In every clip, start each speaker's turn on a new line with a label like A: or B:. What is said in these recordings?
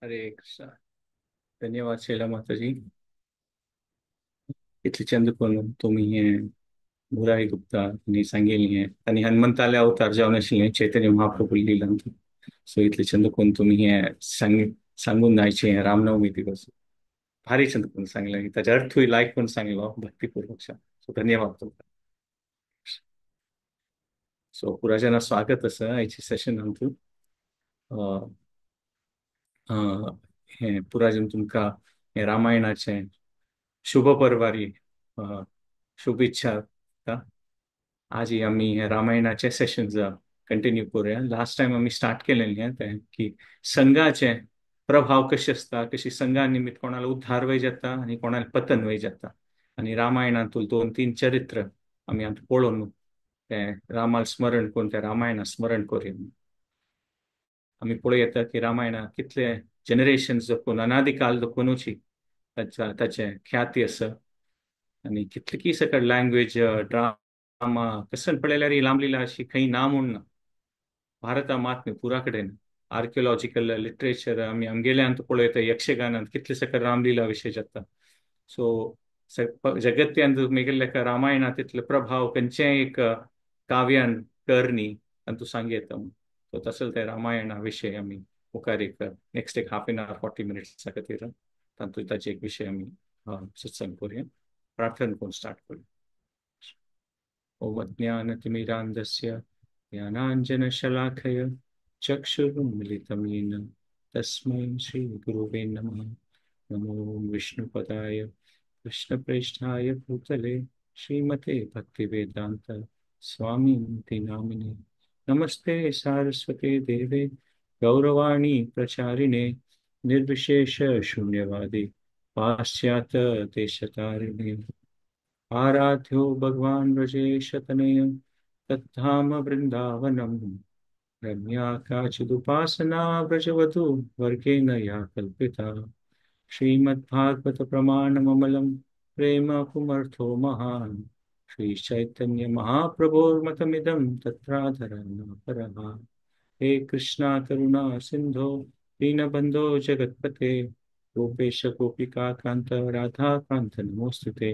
A: हरे कृष्णा। धन्यवाद शैला माताजी। इतले चंद करून तुमी हें मुरारी गुप्ता आनी सांगिल्लें हें आनी हनुमंताले अवतार जावन आशिल्लें चैतन्य महाप्रभू लिलांत। सो इतले चंद करून तुमी हें सांगून जायचें हें रामनवमी दिवस भारी चंद करून सांगलें, ताचे अर्थूय लायक करून सांगलो भक्तीपूर्वक। सो धन्यवाद तुमकां। सो पुराजना स्वागत आसा आयच्या सेशनांत। हें पुराजन तुमकां हें रामायणाचें शुभ परवारी शुभेच्छा। आजी आमी हें रामायणाचें सेशन कंटिन्यू करूया। लास्ट टायम आमी स्टार्ट केलें तें की संघाचे प्रभाव कशे आसता, कशी संघा निमित्त कोणाला उद्धार वय जाता आनी कोणाला पतन वय जाता। आनी रामायणांतूल 2-3 चरित्र आमी आतां पळोवन तें रामाल स्मरण करून तें रामायणा स्मरण करूया। आमी पळोवया की रामायणा कितले जनरेशन जपून अनादिकाल जपुनूची ताचें ख्याती आसा आनी कितली की सकट लँग्वेज ड्रामा कसन पळयल्यार ही लांबलीला अशी खंय ना म्हूण ना। भारता मात न्हू, पुरा कडेन आर्कियोलॉजिकल लिटरेचर आमी आमगेल्यांत पळयता, यक्षगानांत कितले सकट रामलीला विशय जाता। सो जगत्यांत मेगेल्या रामायणांत तितले प्रभाव खंयचेय एक काव्यान करणी तांतू सांग येता। सो तसो ते रामायणा विशय आमी मुखार एक नेक्स्ट एक हाफ एन आवर 40 मिनट्सा खातीर तातूंत ताचे एक विशय आमी सत्संग करूया। प्रार्थना करून स्टार्ट करूया। ओम अज्ञानतिमिरान्धस्य ज्ञानाञ्जनशलाकया चक्षुरुन्मीलितं येन तस्मै श्रीगुरुवे नमः। नमो विष्णुपदाय कृष्णप्रेष्ठाय भूतले श्रीमते भक्तिवेदांत स्वामीति नामिने। नमस्ते सारस्वते देवे गौरवाणी प्रचारिणे निर्विशेष शून्यवादी पाश्चात्य देशतारिणे। आराध्यो भगवान व्रजेशतनय तद्धाम वृंदावनम रम्या काचिदुपासना व्रजवधू वर्गेण या कल्पिता। श्रीमद्भागवत प्रमाणममलं प्रेम पुमर्थो महान श्री चैतन्य महाप्रभोर्मतमिदं तत्राधरणापरः। हे कृष्णा करुणा सिंधो दीनबंधो जगत्पते गोपेश गोपिका कांत राधा कांत नमोस्तुते।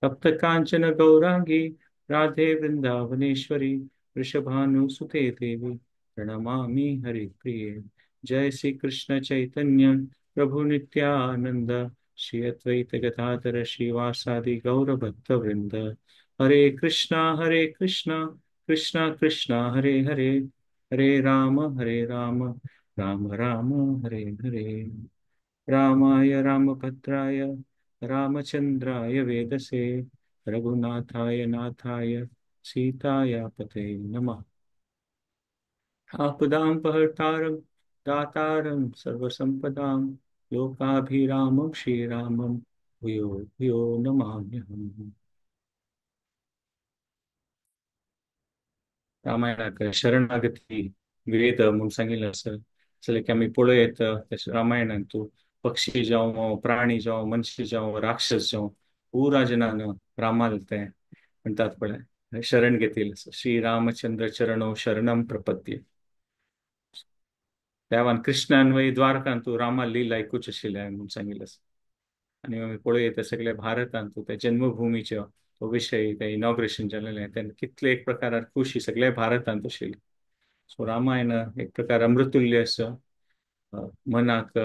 A: तप्त कांचन गौरांगी राधे वृंदावनेश्वरी वृषभानुसुते देवी प्रणमामि हरिप्रिये। जय श्री कृष्ण चैतन्य प्रभु नित्यानंद श्री अद्वैत गदाधर श्रीवासादि गौर भक्त वृंद। हरे कृष्णा कृष्णा कृष्णा हरे हरे, हरे राम राम राम हरे हरे। रामाय रामभद्राय रामचंद्राय वेदसे रघुनाथाय नाथाय सीताया पते नमः। आपदां पहर्तारं दातारं सर्वसंपदां लोकाभिरामं श्रीरामं भूयो भूयो नमाम्यहम्। रामायणाक शरणागती वेद म्हणून सांगितलं आसा। जाल्यार की आमी पळयत रामायणांत तूं पक्षी जावं प्राणी जावं मनशी जावं राक्षस जावं पुरा जनान रामाल तें म्हणटात पळय शरण घेतिल्लें आसा। श्री रामचंद्र चरणो शरणम प्रपद्ये। देवान कृष्णान वय द्वारकांत तूं रामा लीला ऐकूच आशिल्लें म्हणून सांगिल्लें आसा। आनी आमी पळयत सगळे भारतांत तूं त्या जन्मभुमीचो तो विशय तें इनॉग्रेशन जालेलें तेन्ना कितले एक प्रकारार खुशी सगळे भारतांत आशिल्ली। सो रामायण एक प्रकार अमृतुल्य आसा। मनाक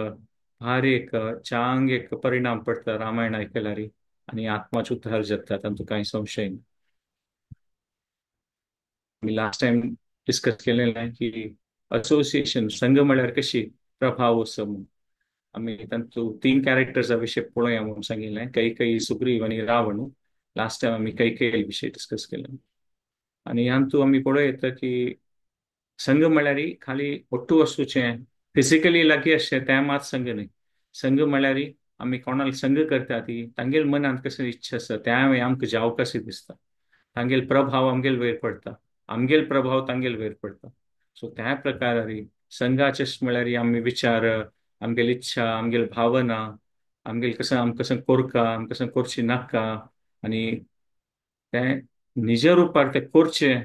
A: भारी एक चांग एक परिणाम पडटा रामायण आयकल्यार आनी आत्माचो उद्धार जाता, तातूंत कांय संशय ना। आमी लास्ट टायम डिस्कस केलेलें की असोसिएशन संघ म्हळ्यार कशी प्रभाव आसा म्हणून। आमी तातूंत 3 कॅरेक्टर्सा विशय पळोवया म्हणून सांगिल्लें, कैकेयी सुग्रीव आनी रावण। लास्ट टायम आमी कैकेयी विशय डिस्कस केलें आनी हातूंत आमी पळयता की संघ म्हळ्यार खाली ಒಟ್ಟು वस्तूचें फिजिकली लागीं आसचें तें मात संघ न्हय। संघ म्हळ्यार आमी कोणाक संघ करता ती तांगेल मनांत कशें इच्छा आसा तें आमकां जावंक कशें दिसता, तांगेल प्रभाव आमगेल वयर पडटा, आमगेल प्रभाव तांगेल वयर पडटा। सो त्या प्रकारार संघाचे म्हळ्यार आमी विचार, आमगेल इच्छा, आमगेल भावना, आमगेल कसं आमकां कसं कोरका, आमकां कसं कोरची नाका आनी तें निज रुपार तें कोरचें,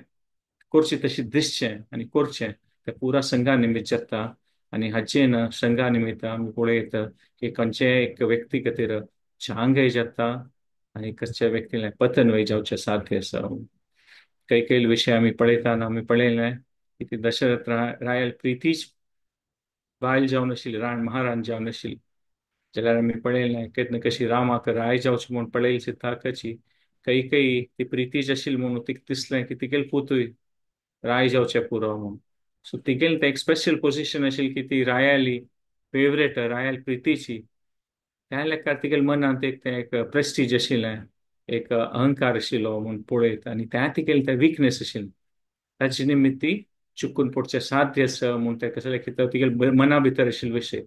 A: कोरचें तशें दिसचें आनी कोरचें तें पुरा संघा निमित्त जाता। आनी हाचेन संघा निमित्त आमी पळयत की खंयचेय एक व्यक्ती खातीर चांगय जाता आनी कसच्या व्यक्तीले पतन वय जावचें साध्य आसा. काही काही विशय आमी पळयतना आमी पळयलें की ती दशरथ रायल प्रितीच बायल जावन आशिल्ली, राण महाराण जावन आशिल्ली. जाल्यार आमी पळयलें केन्ना कशी रामाक राय जावची म्हूण पळयली सीताकाची काही काही ती प्रितीच आशिल्ली म्हणून तिका दिसलें की तिगेल पुतूय राय जावचें पुरो म्हूण. सो तिगेल तें एक स्पेशल पोजिशन आशिल्ली की ती रायाली फेवरेट, रायाल प्रितीची. त्या लेखार तिगेल मनांत एक तें एक प्रेस्टीज आशिल्लें, एक अहंकार आशिल्लो म्हूण पळयत आनी त्या तिगेल तें विकनेस आशिल्लें. ताचे निमित्ती चुकून पडचें साध्य आसा म्हूण तें कसलें कितें तिगेल मना भितर आशिल्ले विशय.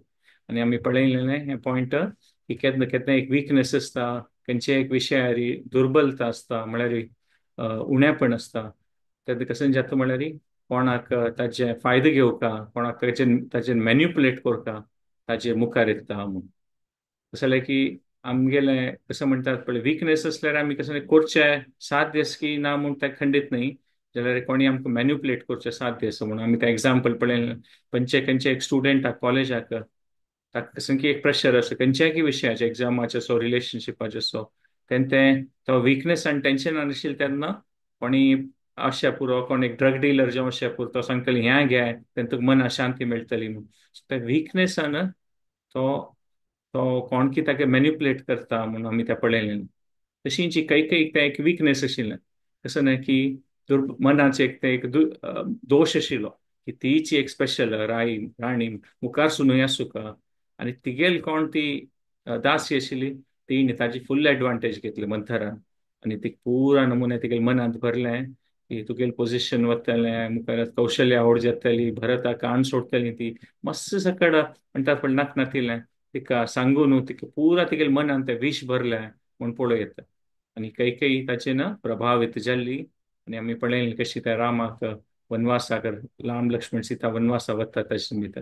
A: आनी आमी पळयलें हें पॉयंट की केन्ना केन्ना एक विकनेस आसता, खंयच्या एक विशयारी दुर्बलता आसता, म्हळ्यार उणेपण आसता. तेन्ना कशें जाता म्हळ्यार कोणाक ताजे फायदो घेवका, कोणाक ताजेर मॅन्युपुलेट करता, ताजे मुखार येता म्हूण. तशें जाल्यार की आमगेलें कशें म्हणटात पळय विकनेस आसल्यार आमी कशें करचें साध्य आसा की ना म्हूण तें खंडीत न्ही, जाल्यार कोणी आमकां मॅन्युपुलेट करचें साध्य आसा म्हणून आमी तें एग्जाम्पल पळयलें. खंयचे खंयचे एक स्टुडंटाक कॉलेजाक ताका कशें की एक प्रेशर आसा खंयच्याय विशयाचें, एग्जामाचें असो, रिलेशनशिपाचें असो, तेन्ना तें तो विकनेस आनी टेंशनान आशिल्लें तेन्ना कोणी अशें पुरो, कोण एक ड्रग डिलर जावं अशें पुरो, तो सांगतली हें घे तेन्ना तुका मना शांती मेळटली म्हूण. सो त्या विकनेसान तो तो कोण की ताका मॅन्युपुलेट करता म्हणून आमी तें पळयलें. तशींची काही काही तें एक विकनेस आशिल्लें, तशें न्हय की मनाचें एक तें एक दोश आशिल्लो की तीची एक स्पेशल राय राणी मुखार सुनूय आसूका आनी तिगेल कोण ती दासी आशिल्ली तिणे ताजी फुल एडवांटेज घेतली मंथरान आनी ती पुरा नमुने तिगेल मनांत भरलें की तुगेल पोजिशन वतलें, मुखार कौशल्य आवड जातली, भरताक कान सोडटली, ती मस्त सकड म्हणटात पण नाक नातिल्लें तिका सांगून तिका पुरा तिगेल मनांत तें विश भरलें म्हूण पळोवं येता. आनी कैकेयी ताचेर न प्रभावीत जाल्ली आनी आमी पळयलें कशी त्या रामाक वनवासाक राम लक्ष्मण सीता वनवासा वता ताचे भितर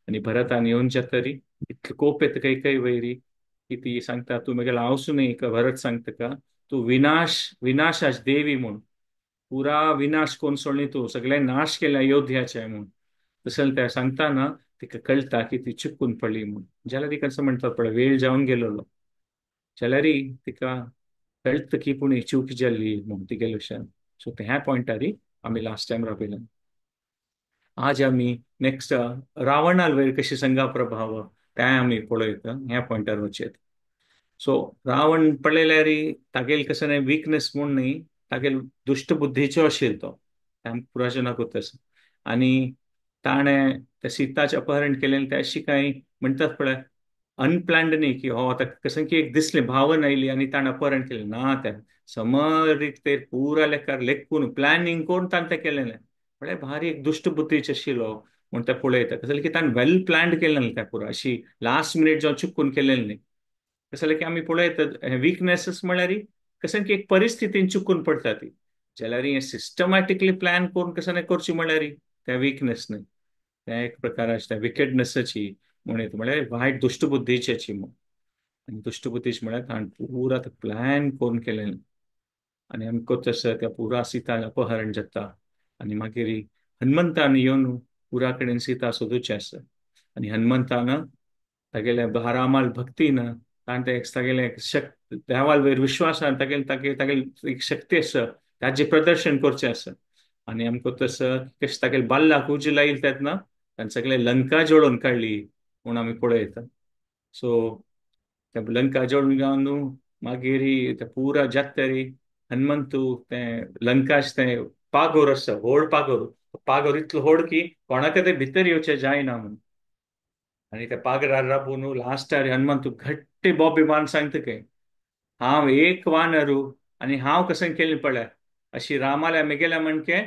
A: आनी भरतान येवन जातरी इतले कोप येता कैकेयी वयरी की ती सांगता तूं म्हगेलो हांव न्ही, भरत सांगता का तूं विनाश विनाशाच देवी म्हूण, पुरा विनाश कोण सोडली तूं, सगळे नाश केले अयोध्याचे म्हूण. तशें त्या सांगता ना तिका कळटा की ती चुकून पडली म्हूण. जाल्यार ती कसं म्हणटात पळय वेळ जावन गेलेलो, जाल्यार तिका कळटा की पूण ही चूक जाल्ली म्हूण तिगेले विशयान. सो ह्या पॉयंटारी आमी लास्ट टायम राविल्ले. आज आमी नेक्स्ट रावणाल वयर कशी संघा प्रभाव तें आमी पळयता ह्या पॉयंटार वचयत. सो रावण पळयल्यार तागेल कसं न्ही विकनेस म्हूण न्ही, तागेल दुश्ट बुद्धीचो आशिल्लो तो, तें पुराजनाकूच आसा. आनी ताणें त्या सीताचें अपहरण केलें तें अशी कांय म्हणटात पळय अनप्लॅन्ड न्ही की हो आतां कसं की एक दिसलें भावन आयली आनी ताणें अपहरण केलें ना, तें समरीक ते पुरा लेखार लेखून प्लॅनिंग करून ताणें तें केलें. म्हळ्यार भारी एक दुश्ट बुद्धीचें आशिल्लो म्हूण तें पळयता. कसं की ताणें वेल प्लॅन्ड केलें तें पुरा, अशी लास्ट मिनीट जावन चुकून केलें न्ही. कसं की आमी पळयतात विकनेसीस म्हळ्यार कसं की एक परिस्थितीन चुकून पडटा ती, जाल्यार हें सिस्टमॅटिकली प्लॅन करून कसं नाही करची म्हळ्यार त्या विकनेस न्ही, त्या एक प्रकाराची त्या विकेडनेसाची म्हण येता, म्हळ्यार वायट दुश्टबुद्धीची म्हूण. आनी दुश्टबुद्धीची म्हळ्यार ताणें पुरा तें प्लॅन करून केलें. आनी आमकां तशें त्या पुरा सीता अपहरण जाता आनी मागीर हनुमंतान येवन पुरा कडेन सीता सोदूची आसा. आनी हनुमंतान तागेल्या रामाल भक्तीन ताणें तें तागेलें शक्त देवाल वयर विश्वासान तागेले तागेले तागेली एक शक्ती आसा ताचें प्रदर्शन करचें आसा. आनी आमकां तसो कशें तागेले बाल्लाक उजो लायले तेन्ना ताणें सगळें लंका जळोवन काडली म्हूण आमी पळयता. सो त्या लंका जळोवन जावन मागीर ते पुरा जातरी हनुमंतू तें लंकाच तें पागोर आसा, व्हड पागोर, पागोर इतलो व्हड की कोणाक ते भितर येवचें जायना म्हूण. आनी त्या पागरार राबून लास्टार हनुमंतू घट्टे बॉबी मारून सांगता काय हांव एक वानरू आनी हांव कसं केलें पळय, अशी रामाल्या मेगेल्या म्हणके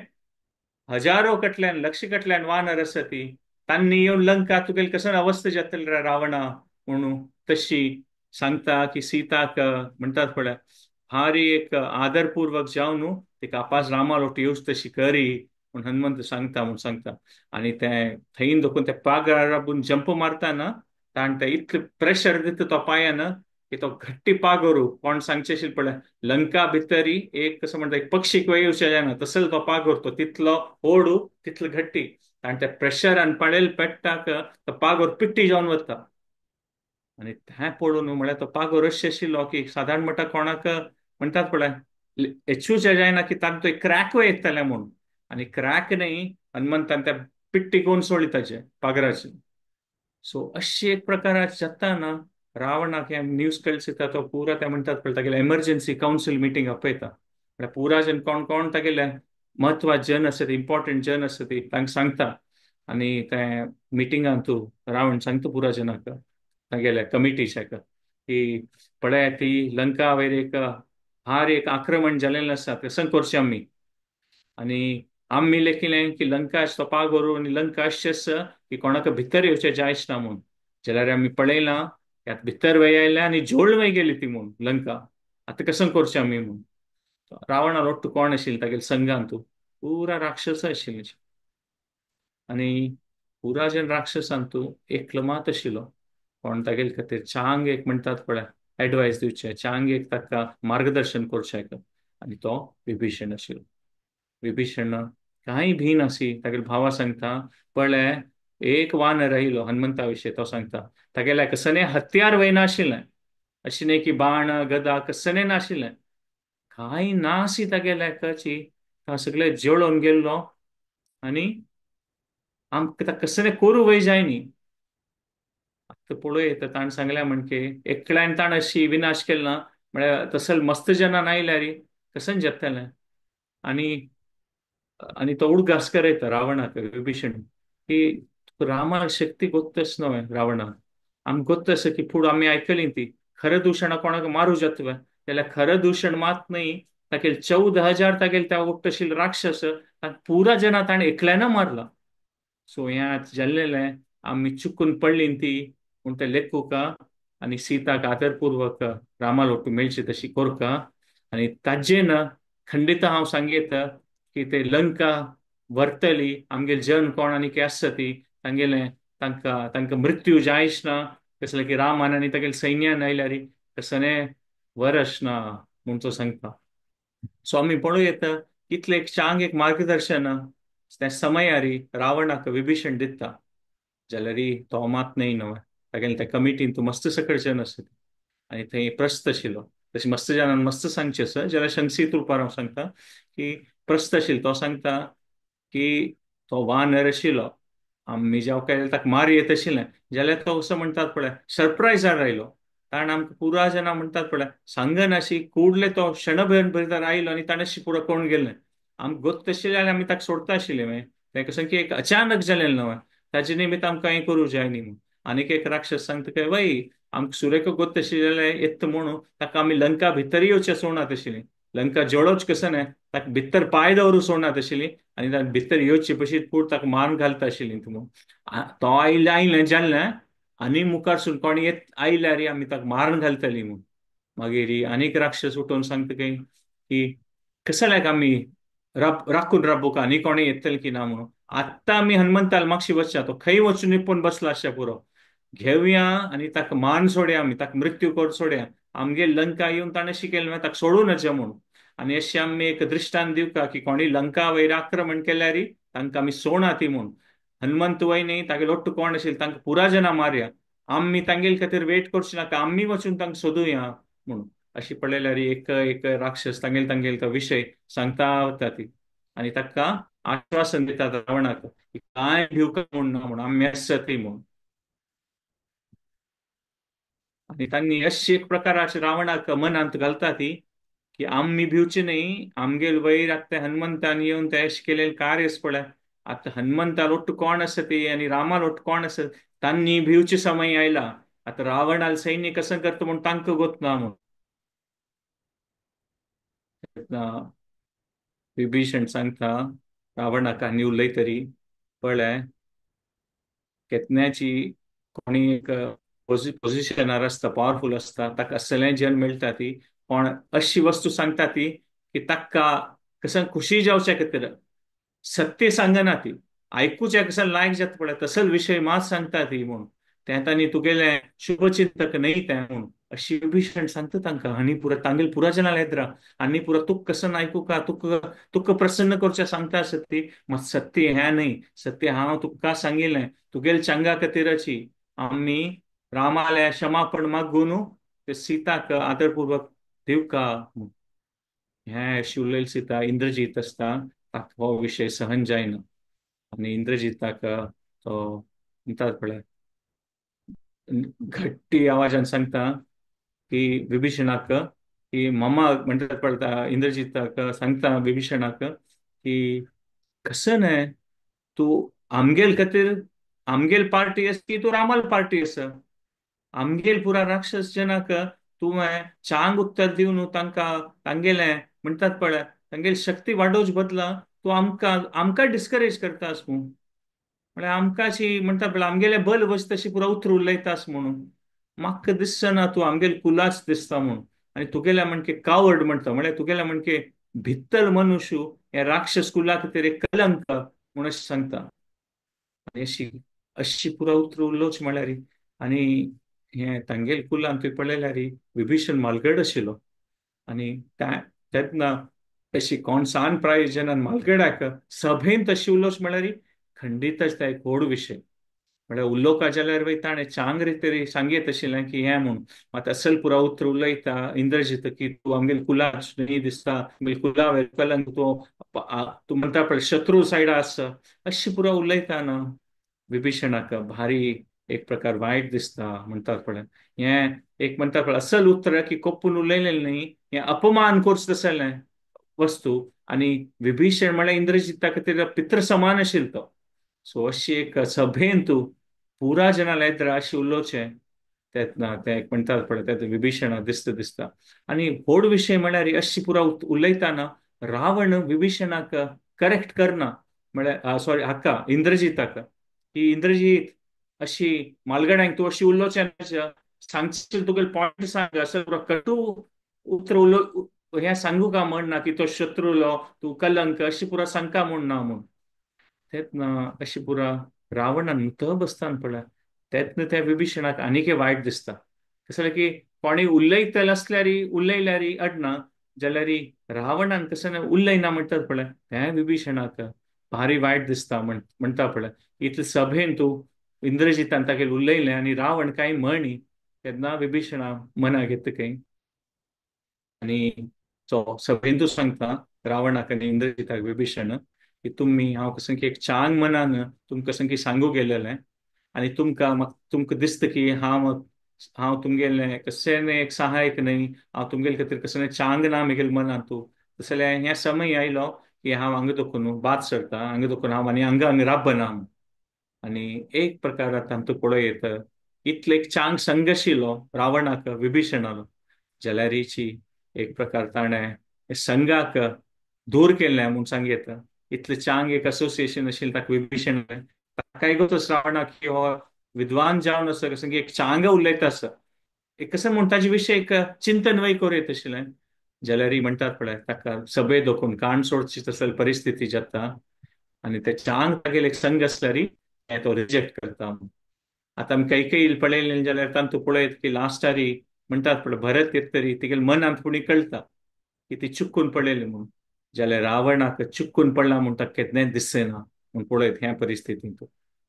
A: हजारो कटल्यान लक्ष कटल्यान वानर आसा ती, तांणी येवन लंका तुगेली कसं अवस्था जातली रे रावणा म्हणून तशी सांगता की सीताक म्हणटात पळय भारी एक आदरपूर्वक जावन तिका आपास रामा लोट येवच तशी करी म्हूण हनुमंत सांगता म्हूण सांगता. आनी तें थंय दोकून त्या पागरार राबून जंप मारताना ताणें तें इतलें प्रेशर दिता तो पांयान की तो घट्टी पागोरू कोण सांगचें आशिल्लें पळय लंका भितरी एक कसं म्हणटा एक पक्षीक येवचें जायना तसो तो पागोर, तो तितलो होडू तितलो घट्टी. ताण त्या प्रेशरान पळयल पेट्टाक तो पागोर पिट्टी जावन वता. आनी तें पळोवन म्हळ्यार तो पागोर अशें आशिल्लो की सादारण म्हणटा कोणाक म्हणटात पळय हेचूच जायना की तांकां एक क्रॅक येतलें म्हूण. आनी क्रॅक न्ही हनुमंतान त्या पिट्टी कोनसोळी ताचे पागराची. सो अशी एक प्रकारात जाता ना रावणाक हे न्यूज कळसिता तो पुरा ते म्हणटात पळय तागेले एमर्जन्सी कावन्सील मिटींग आपयता. म्हळ्यार पुरा जन कोण कोण तागेले म्हत्वाचे जन आसा, इम्पॉर्टंट जन आसा ती तांकां सांगता. आनी ते मिटिंगान तूं रावण सांगता पुरा जनाक तागेल्या कमिटीच्या की पळय ती लंका वयर एक हार एक आक्रमण जालेलें आसा, कसं करचें आमी. आनी आमी लेखिलें की लंका सोपा करूं आनी लंका अशें आसा की कोणाक भितर येवचें जायच ना म्हूण. जाल्यार आमी पळयलां ह्या भितर वय आयल्या आनी जोळ वय गेली ती म्हूण लंका, आतां कसं करचें आमी म्हूण. रावणा लोट्टू कोण आशिल्लें तागेले संघान तूं पुरा राक्षस आशिल्ले. आनी पुरा जन राक्षसान तूं एकलो मात आशिल्लो कोण तागेले खातीर चांग एक म्हणटात पळय एडवायस दिवचें, चांग एक ताका मार्गदर्शन करचें. आनी तो विभीषण आशिल्लो. विभीषण कांय भी नासी तागेले भावा सांगता पळय एक वानर आयलो हनुमंता विशीं तो सांगता तागेल्या कसने हत्यार वय नाशिल्लें, अशें न्ही की बाण गदा कसने नाशिल्लें, कांय नासी तागेल्या कची सगळे जळोवन गेल्लो आनी आमकां कसने करूं वय जाय न्ही. आतां पळय तर ताणें सांगलें म्हणके एकल्यान ताणें अशी विनाश केलो ना म्हळ्यार तसले मस्त जनान आयल्यार कशें जातलें. आनी आनी तो उडगास करयता रावणाक विभीषण की रामा शक्ती गोत्तच न्हय रावणाक, आमकां गोत्त आसा की फुडें आमी आयकली ती खरं दूषणा कोणाक मारू जातलें जाल्यार खरं दूषण मात न्ही तागेले 14,000 तागेले त्या वखत राक्षस पुरा जना ताणें एकल्यान मारला. सो हें जाल्लेलें आमी चुकून पडली ती म्हूण ते लेखुका आनी सीताक आदरपूर्वक रामा लोटू मेळची तशी कोरका. आनी ताजेन खंडित हांव सांगयत की ते लंका व्हरतली आमगेले जन कोण आनी की आसता ती तांगेलें तांकां तांकां मृत्यू जायच ना, कसलें की रामान आनी तागेले सैन्यान आयल्यार कसलें वरस ना म्हूण तो सांगता. सो आमी पळोवं येता कितलें एक चांग एक मार्गदर्शन त्या समयारी रावणाक विभीषण दिता. जाल्यार तो मात न्हय न्हय तागेले त्या कमिटीन तूं मस्त सकळ जन आसा आनी थंय प्रस्थ आशिल्लो तशें मस्त जनान मस्त सांगचें आसा जाल्यार संक्षिप्त रुपार हांव सांगता की प्रस्थ आशिल्लो तो सांगता की तो वानर आशिल्लो आमी जेव काय ताका मार येत आशिल्लें जाल्यार तो असो म्हणटात पळय सरप्रायजार आयलो ताणें आमकां पुरा जाणां म्हणटात पळय सांगनाशी कुडले तो क्षणभर भितर आयलो आनी ताणें पुरो कोण गेलें आमकां गोत्त आशिल्लें आनी आमी ताका सोडता आशिल्लें मागीर तें कसं की एक अचानक जालें न्हय ताजे निमित्त आमकां हें करूं जाय न्ही म्हूण. आनीक एक राक्षस सांगता काय वय आमकां सुरेख गोत्त आशिल्लें जाल्यार येता म्हणून ताका आमी लंका भितर येवचें सोडनात आशिल्लीं, लंका जळोवच कसं न्हय ताका भितर पांय दवरूं सोडनात आशिल्लीं आनी ताका भितर येवचे पशी पूण ताका मारून घालता आशिल्लीं म्हणून. तो आयलें आयलें जालें आनी मुखारसून कोण येत आयल्यार आमी ताका मारून घालतली म्हूण. मागीर आनीक राक्षस उठोवन सांगता काय की कसल्याक आमी राखून राबूंक आनी कोणें येतलें की ना म्हणून. आत्तां आमी हनुमंताल मागशी वचया तो खंय वचून निपून बसला आसच्या पुरो घेवया आनी ताका मान सोडया आमी ताका मृत्यू कर सोडया आमगे लंका येवन ताणें शिकयलें मागीर ताका सोडूं नजे म्हूण. आनी अशें आमी एक दृश्टांत दिवका की कोणी लंका वयर आक्रमण केल्यार तांकां आमी सोडना ती म्हूण. हनुमंत वय न्ही तागेलो ओट्टू कोण आशिल्लो तांकां पुरा जाणां मारया आमी तांगेले खातीर वेट करचे नाका आमी वचून तांकां सोदुया म्हूण. अशी पळयल्यार एक एक राक्षस तांगेले तांगेले तो विशय सांगता वता ती आनी ताका आश्वासन दितात रावणाक की कांय भिवका म्हूण ना म्हूण आमी आसा ती म्हूण. आनी तांणी अशी एक प्रकाराचे रावणाक मनांत घालता ती की आमी भिवचे न्ही आमगेल वयर आतां हनुमंतान येवन ते अशें केलेलें कार्य पळय आतां हनुमंता लोट्टू कोण आसा ती आनी रामा लोट्टू कोण आसा तांणी भिवचे समय आयला आतां रावणाल सैन्य कसं करता म्हूण तांकां गोत ना म्हूण. विभीषण सांगता रावणाक आनी उलयतरी पळय केतन्याची कोणी एक पोजिशनार आसता पावरफूल आसता ताका असलें जन मेळटा ती कोण अशी वस्तू सांगता ती की ताका कसं खुशी जावच्या खातीर सत्य सांगना ती आयकुच्या कसं लायक जाता पळय तसल विशय मात सांगता ती म्हूण तें तांणी तुगेलें शुभचिंतक न्ही तें म्हूण अशी विभीषण सांगता तांकां आनी पुरा तांगेल पुरा जनां येद्रा आनी पुरा तुका कसो आयकू का तुका तुका प्रसन्न करचें सांगता सत्य मात सत्य हें न्हय सत्य हांव तुका सांगिल्लें तुगेल चांगा खातीराची आमी रामाले क्षमापण मागून ते सीताक आदरपूर्वक दिवका. हें अशी उलयल सीता इंद्रजीत आसता ताका हो विशय सहन जायना आनी इंद्रजीताक तो म्हणटात पळय घट्टी आवाजान सांगता की विभीषणाक की ममा म्हणटात पळता इंद्रजीताक सांगता विभीषणाक की कसं न्हय तूं आमगेल खातीर आमगेल पार्टी आसा की तूं रामाल पार्टी आसा आमगेल पुरा राक्षस जनाक तुवें चांग उत्तर दिवन तांकां तांगेलें म्हणटात पळय तांगेली शक्ती वाडोवचे बदला तूं आमकां आमकां डिस्करेज करतास म्हूण म्हळ्यार आमकांशी म्हणटा पळय आमगेलें बल वच तशी पुरा उतर उलयतास म्हणून म्हाका दिसना तूं आमगेल कुलाच दिसता म्हूण आनी तुगेल्या म्हणके कावर्ड म्हणटा म्हळ्यार तुगेल्या म्हणके भित्तल मनुष्य हे राक्षस कुला खातीर एक कलंक म्हूण अशें सांगता. आनी अशी अशी पुरा उतर उलोवची म्हळ्यार आनी हें तांगेल कुलान तुवें पळयल्यार विभीषण मालगड आशिल्लो आनी तेन्ना अशी कोण सान प्रायोजनान मालगडाक सभेन तशी उलोवच म्हळ्यार खंडीतच ते एक व्हड विशय म्हळ्यार उलोवपा जाल्यार वय ताणें चांग तरी सांगयत आशिल्लें की हें म्हूण मात असल पुरा उतर उलयता इंद्रजीत की तूं आमगेल कुलाच न्ही दिसता आमगेल कुला कलंक तूं तूं म्हणटा पळय शत्रू सायडा आसा अशी पुरा उलयता ना विभीषणाक भारी एक प्रकार वायट दिसता म्हणटात पळय हें एक म्हणटा पळय असल उतर की कोपून उलयलें न्ही हें अपमान करचें तसलें वस्तू आनी विभीषण म्हळ्यार इंद्रजीता खातीर पित्र समान आशिल्लो तो. सो अशी एक सभेन तूं पुरा जनां येद्रा अशें उलोवचें तेन्ना तें एक म्हणटात पळय तें विभीषणा दिसता दिसता. आनी व्हड विशय म्हळ्यार अशी पुरा उलयतना रावण विभीषणाक करेक्ट करना म्हळ्यार सॉरी हाका इंद्रजीताक की इंद्रजीत अशी मालगड्यांक तूं अशी उलोवचें सांगशील तुगेले पॉयंट सांग अशें पुरा कटू उतर उलो हें सांगू का म्हण ना की तो शत्रुलो तूं कलंक अशी पुरा सांगका म्हूण ना म्हूण तेन्ना अशी पुरा रावणान मुत बसतान पळय तेन्ना त्या विभीषणाक आनीक वायट दिसता कसलें की कोणी उलयतले आसल्यार उलयल्यार अडना जाल्यार रावणान कसं उलयना म्हणटात पळय तें विभीषणाक भारी वायट दिसता म्हणटा पळय इतले सभेन तूं इंद्रजीतान तागेर उलयलें आनी रावण कांय म्हणी तेन्ना विभीषणा मना घेता खंय आनी तो सभेन तूं सांगता रावणाक आनी इंद्रजीताक विभीषण की तुमी हांव कसं की एक चांग मनान तुमकां कसं की सांगू गेलेलें आनी तुमकां म्हाका तुमकां दिसता की हांव हांव तुमगेलें कशें एक सहायक न्हय हांव तुमगेले खातीर कसलें चांग ना म्हगेले मनान तूं तसलें हें समय आयलो की हांव हांगा दखून बाद सरता हांगा दखून हांव आनी हांगा हांगा राबना आनी एक प्रकार आतां तूं पळयत इतले एक चांग संघ आशिल्लो रावणाक विभीषणालो जाल्यारीची एक प्रकार ताणें संघाक दूर केलें म्हूण सांगयत इतलें चांग एक असोसिएशन आशिल्लें ताका विभीषण ताकाय गोतोच रावणाक की हो विद्वान जावन आसा कसं की एक चांग उलयता आसा एक कसं म्हूण ताजे विशय एक चिंतन वय करूं येत आशिल्लें जाल्यार म्हणटात पळय ताका सभे दोखून कान सोडची तसली परिस्थिती जाता आनी ते चांग तागेले एक संघ आसल्यार तो रिजेक्ट करता. आतां आमी कैकेयी पळयलें जाल्यार तांतू पळयत की लास्टारी म्हणटात पळय भरत येत तरी तिगेले मनांत पुणी कळटा की ती चुकून पळयली म्हूण जाल्यार रावणाक चुकून पडला म्हूण ताका केन्नाच दिसना म्हूण पळयत ह्या परिस्थितींत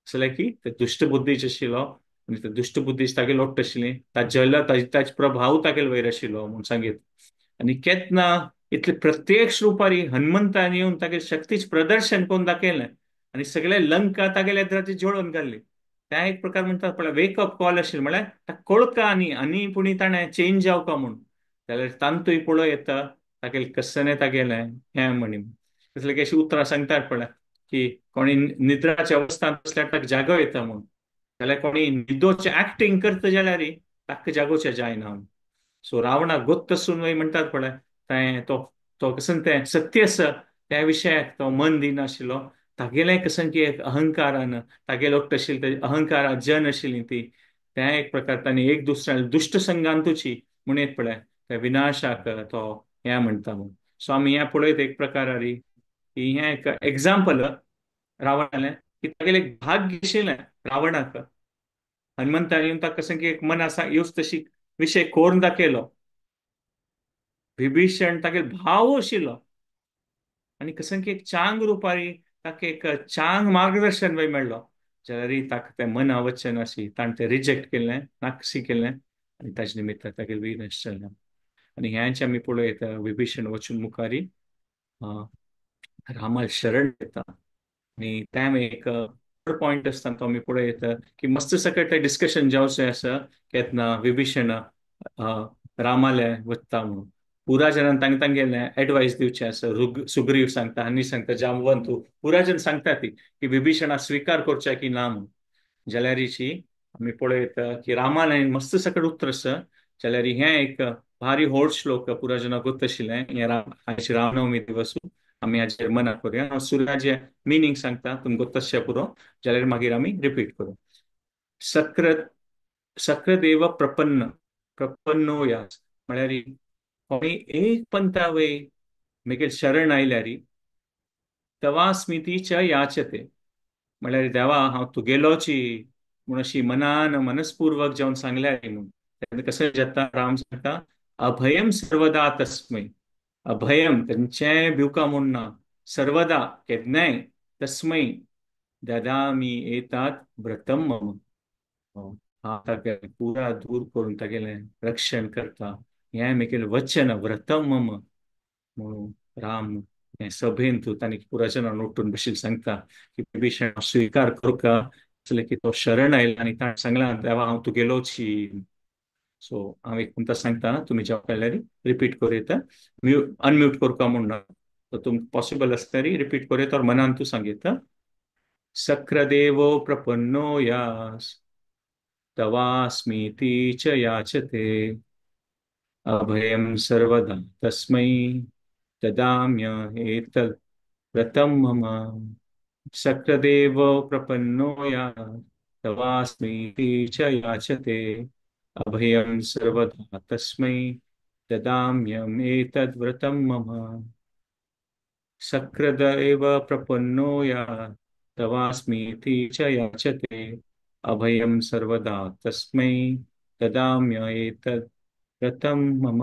A: जाल्यार की ते दुश्टबुद्धीच आशिल्लो आनी ते दुश्टबुद्धीच तागेले लोट्ट आशिल्ली ताजे ताजे प्रभाव तागेले वयर आशिल्लो म्हूण सांगीत. आनी केन्ना इतले प्रत्यक्ष रुपारी हनुमंतान येवन तागेले शक्तीच प्रदर्शन करून दाखयलें आनी सगळे लंका तागेल्या एद्राची जोडून घाल्ली. त्या एक प्रकार म्हणटात पळय वेकअप कॉल आशिल्लो म्हळ्यार ताका कळका आनी आनी पुणी ताणें चेंज जावका म्हूण जाल्यार तांतूय पळोवं येता तागेलें कसलें तागेलें हें म्हणी तसलें की अशीं उतरां सांगतात पळय की कोणी निद्राच्या अवस्थांत आसल्यार ताका जागो येता म्हूण जाल्यार कोणी निदोचें एक्टींग करता जाल्यार ताका जागोवचें जायना. सो रावणाक गोत्त आसून वय म्हणटात पळय तें तो तो कसं तें सत्य आसा त्या विशयाक तो मन दिनाशिल्लो तागेलें कसं की एक अहंकारान तागेलो आशिल्लें अहंकारा जन आशिल्ली ती त्या एक प्रकार तांणी एक दुसऱ्या दुश्ट संघांतूची म्हण येत पळय त्या विनाशाक तो हें म्हणटा म्हूण. सो आमी हें पळयत एक प्रकारारी की हें एक एग्जाम्पल रावणालें की तागेलें एक भाग्य आशिल्लें रावणाक हनुमंतान येवन ताका कसं की एक मन आसा येवच तशी विशय कोरून दाखयलो. विभीषण तागेलो भाव आशिल्लो आनी कसं की एक चांग रुपारी ताका एक चांग मार्गदर्शन वय मेळ्ळो, जाल्यार ताका तें मना वचन आशी ताणें तें रिजेक्ट केलें, नाकशी केलें आनी ताजे निमित्त तागेलें विनश जालें. आनी ह्यांचे आमी पळयता विभीषण वचून मुखारी रामाक शरण येता आनी तें एक पॉयंट आसता तो आमी पळयता की मस्त सकट तें डिस्कशन जावचें आसा केन्ना विभीषण रामाले वता म्हणून पुरा जणान तांकां तांगेलें एडवायस दिवचें आसा. सुग्रीव सांगता, आनी सांगता जामवंत, पुरा जण सांगता ती की विभीषणा स्विकार करच्या की ना म्हणून. जाल्यारीची आमी पळयता की रामान मस्त सकट उत्तर आसा. जाल्यार हें एक भारी व्हड श्लोक पुरा जणां गोत आशिल्लें. हें आयज रामनवमी दिवस आमी हाजेर मना करुया. हांव सुर्याचें मिनींग सांगता, तुमकां गोत पुरो, जाल्यार मागीर आमी रिपीट करूं. सक्रदेव प्रपन्न प्रपन्नो यास म्हळ्यार कोणी एक पंथा वय मागीर शरण आयल्यारी तवास्मिती च याचते म्हळ्यार देवा हांव तुगेलोची म्हूण अशी मनान मनस्पूर्वक जावन सांगल्यार म्हूण. तेन्ना कशें जाता, राम सांगता अभयम सर्वदा तस्मै, अभयम तेंचें भिवका म्हूण ना, सर्वदा केन्नाय, तस्मै ददामी एतात व्रतम मम, हांव तागेलें पुरा दूर करून तागेलें रक्षण करता, हें म्हगेलें वचन व्रतम मम म्हणून राम हें सभेन तूं तांणी पुरा जणांक उठून बशील सांगता की विभीषण स्विकार करुका आसलें की तो शरण आयला आनी ताणें सांगलां देवा हांव तुगेलोची. सो हांव एक तुमकां सांगता, तुमी जेवा कळ्ळ्यार रिपीट करूं येता, अनम्यूट करुका म्हूण ना, सो तुमकां पॉसिबल आसल्यार रिपीट करूं येता, मनान तूं सांगता. सक्रदेवो प्रपन्नो यास तवास्मीति च याचते अभयं सर्वदा तस्मै ददाम्य एतद् व्रतं मम। सक्रदेवो प्रपन्नो या तवास्मीति च याचते अभयं सर्वदा तस्मै ददाम्यम् एतद् व्रतं मम। सक्रदेव प्रपन्नो या तवास्मीति च याचते अभयं सर्वदा तस्मै ददाम्य एतद् व्रतं मम।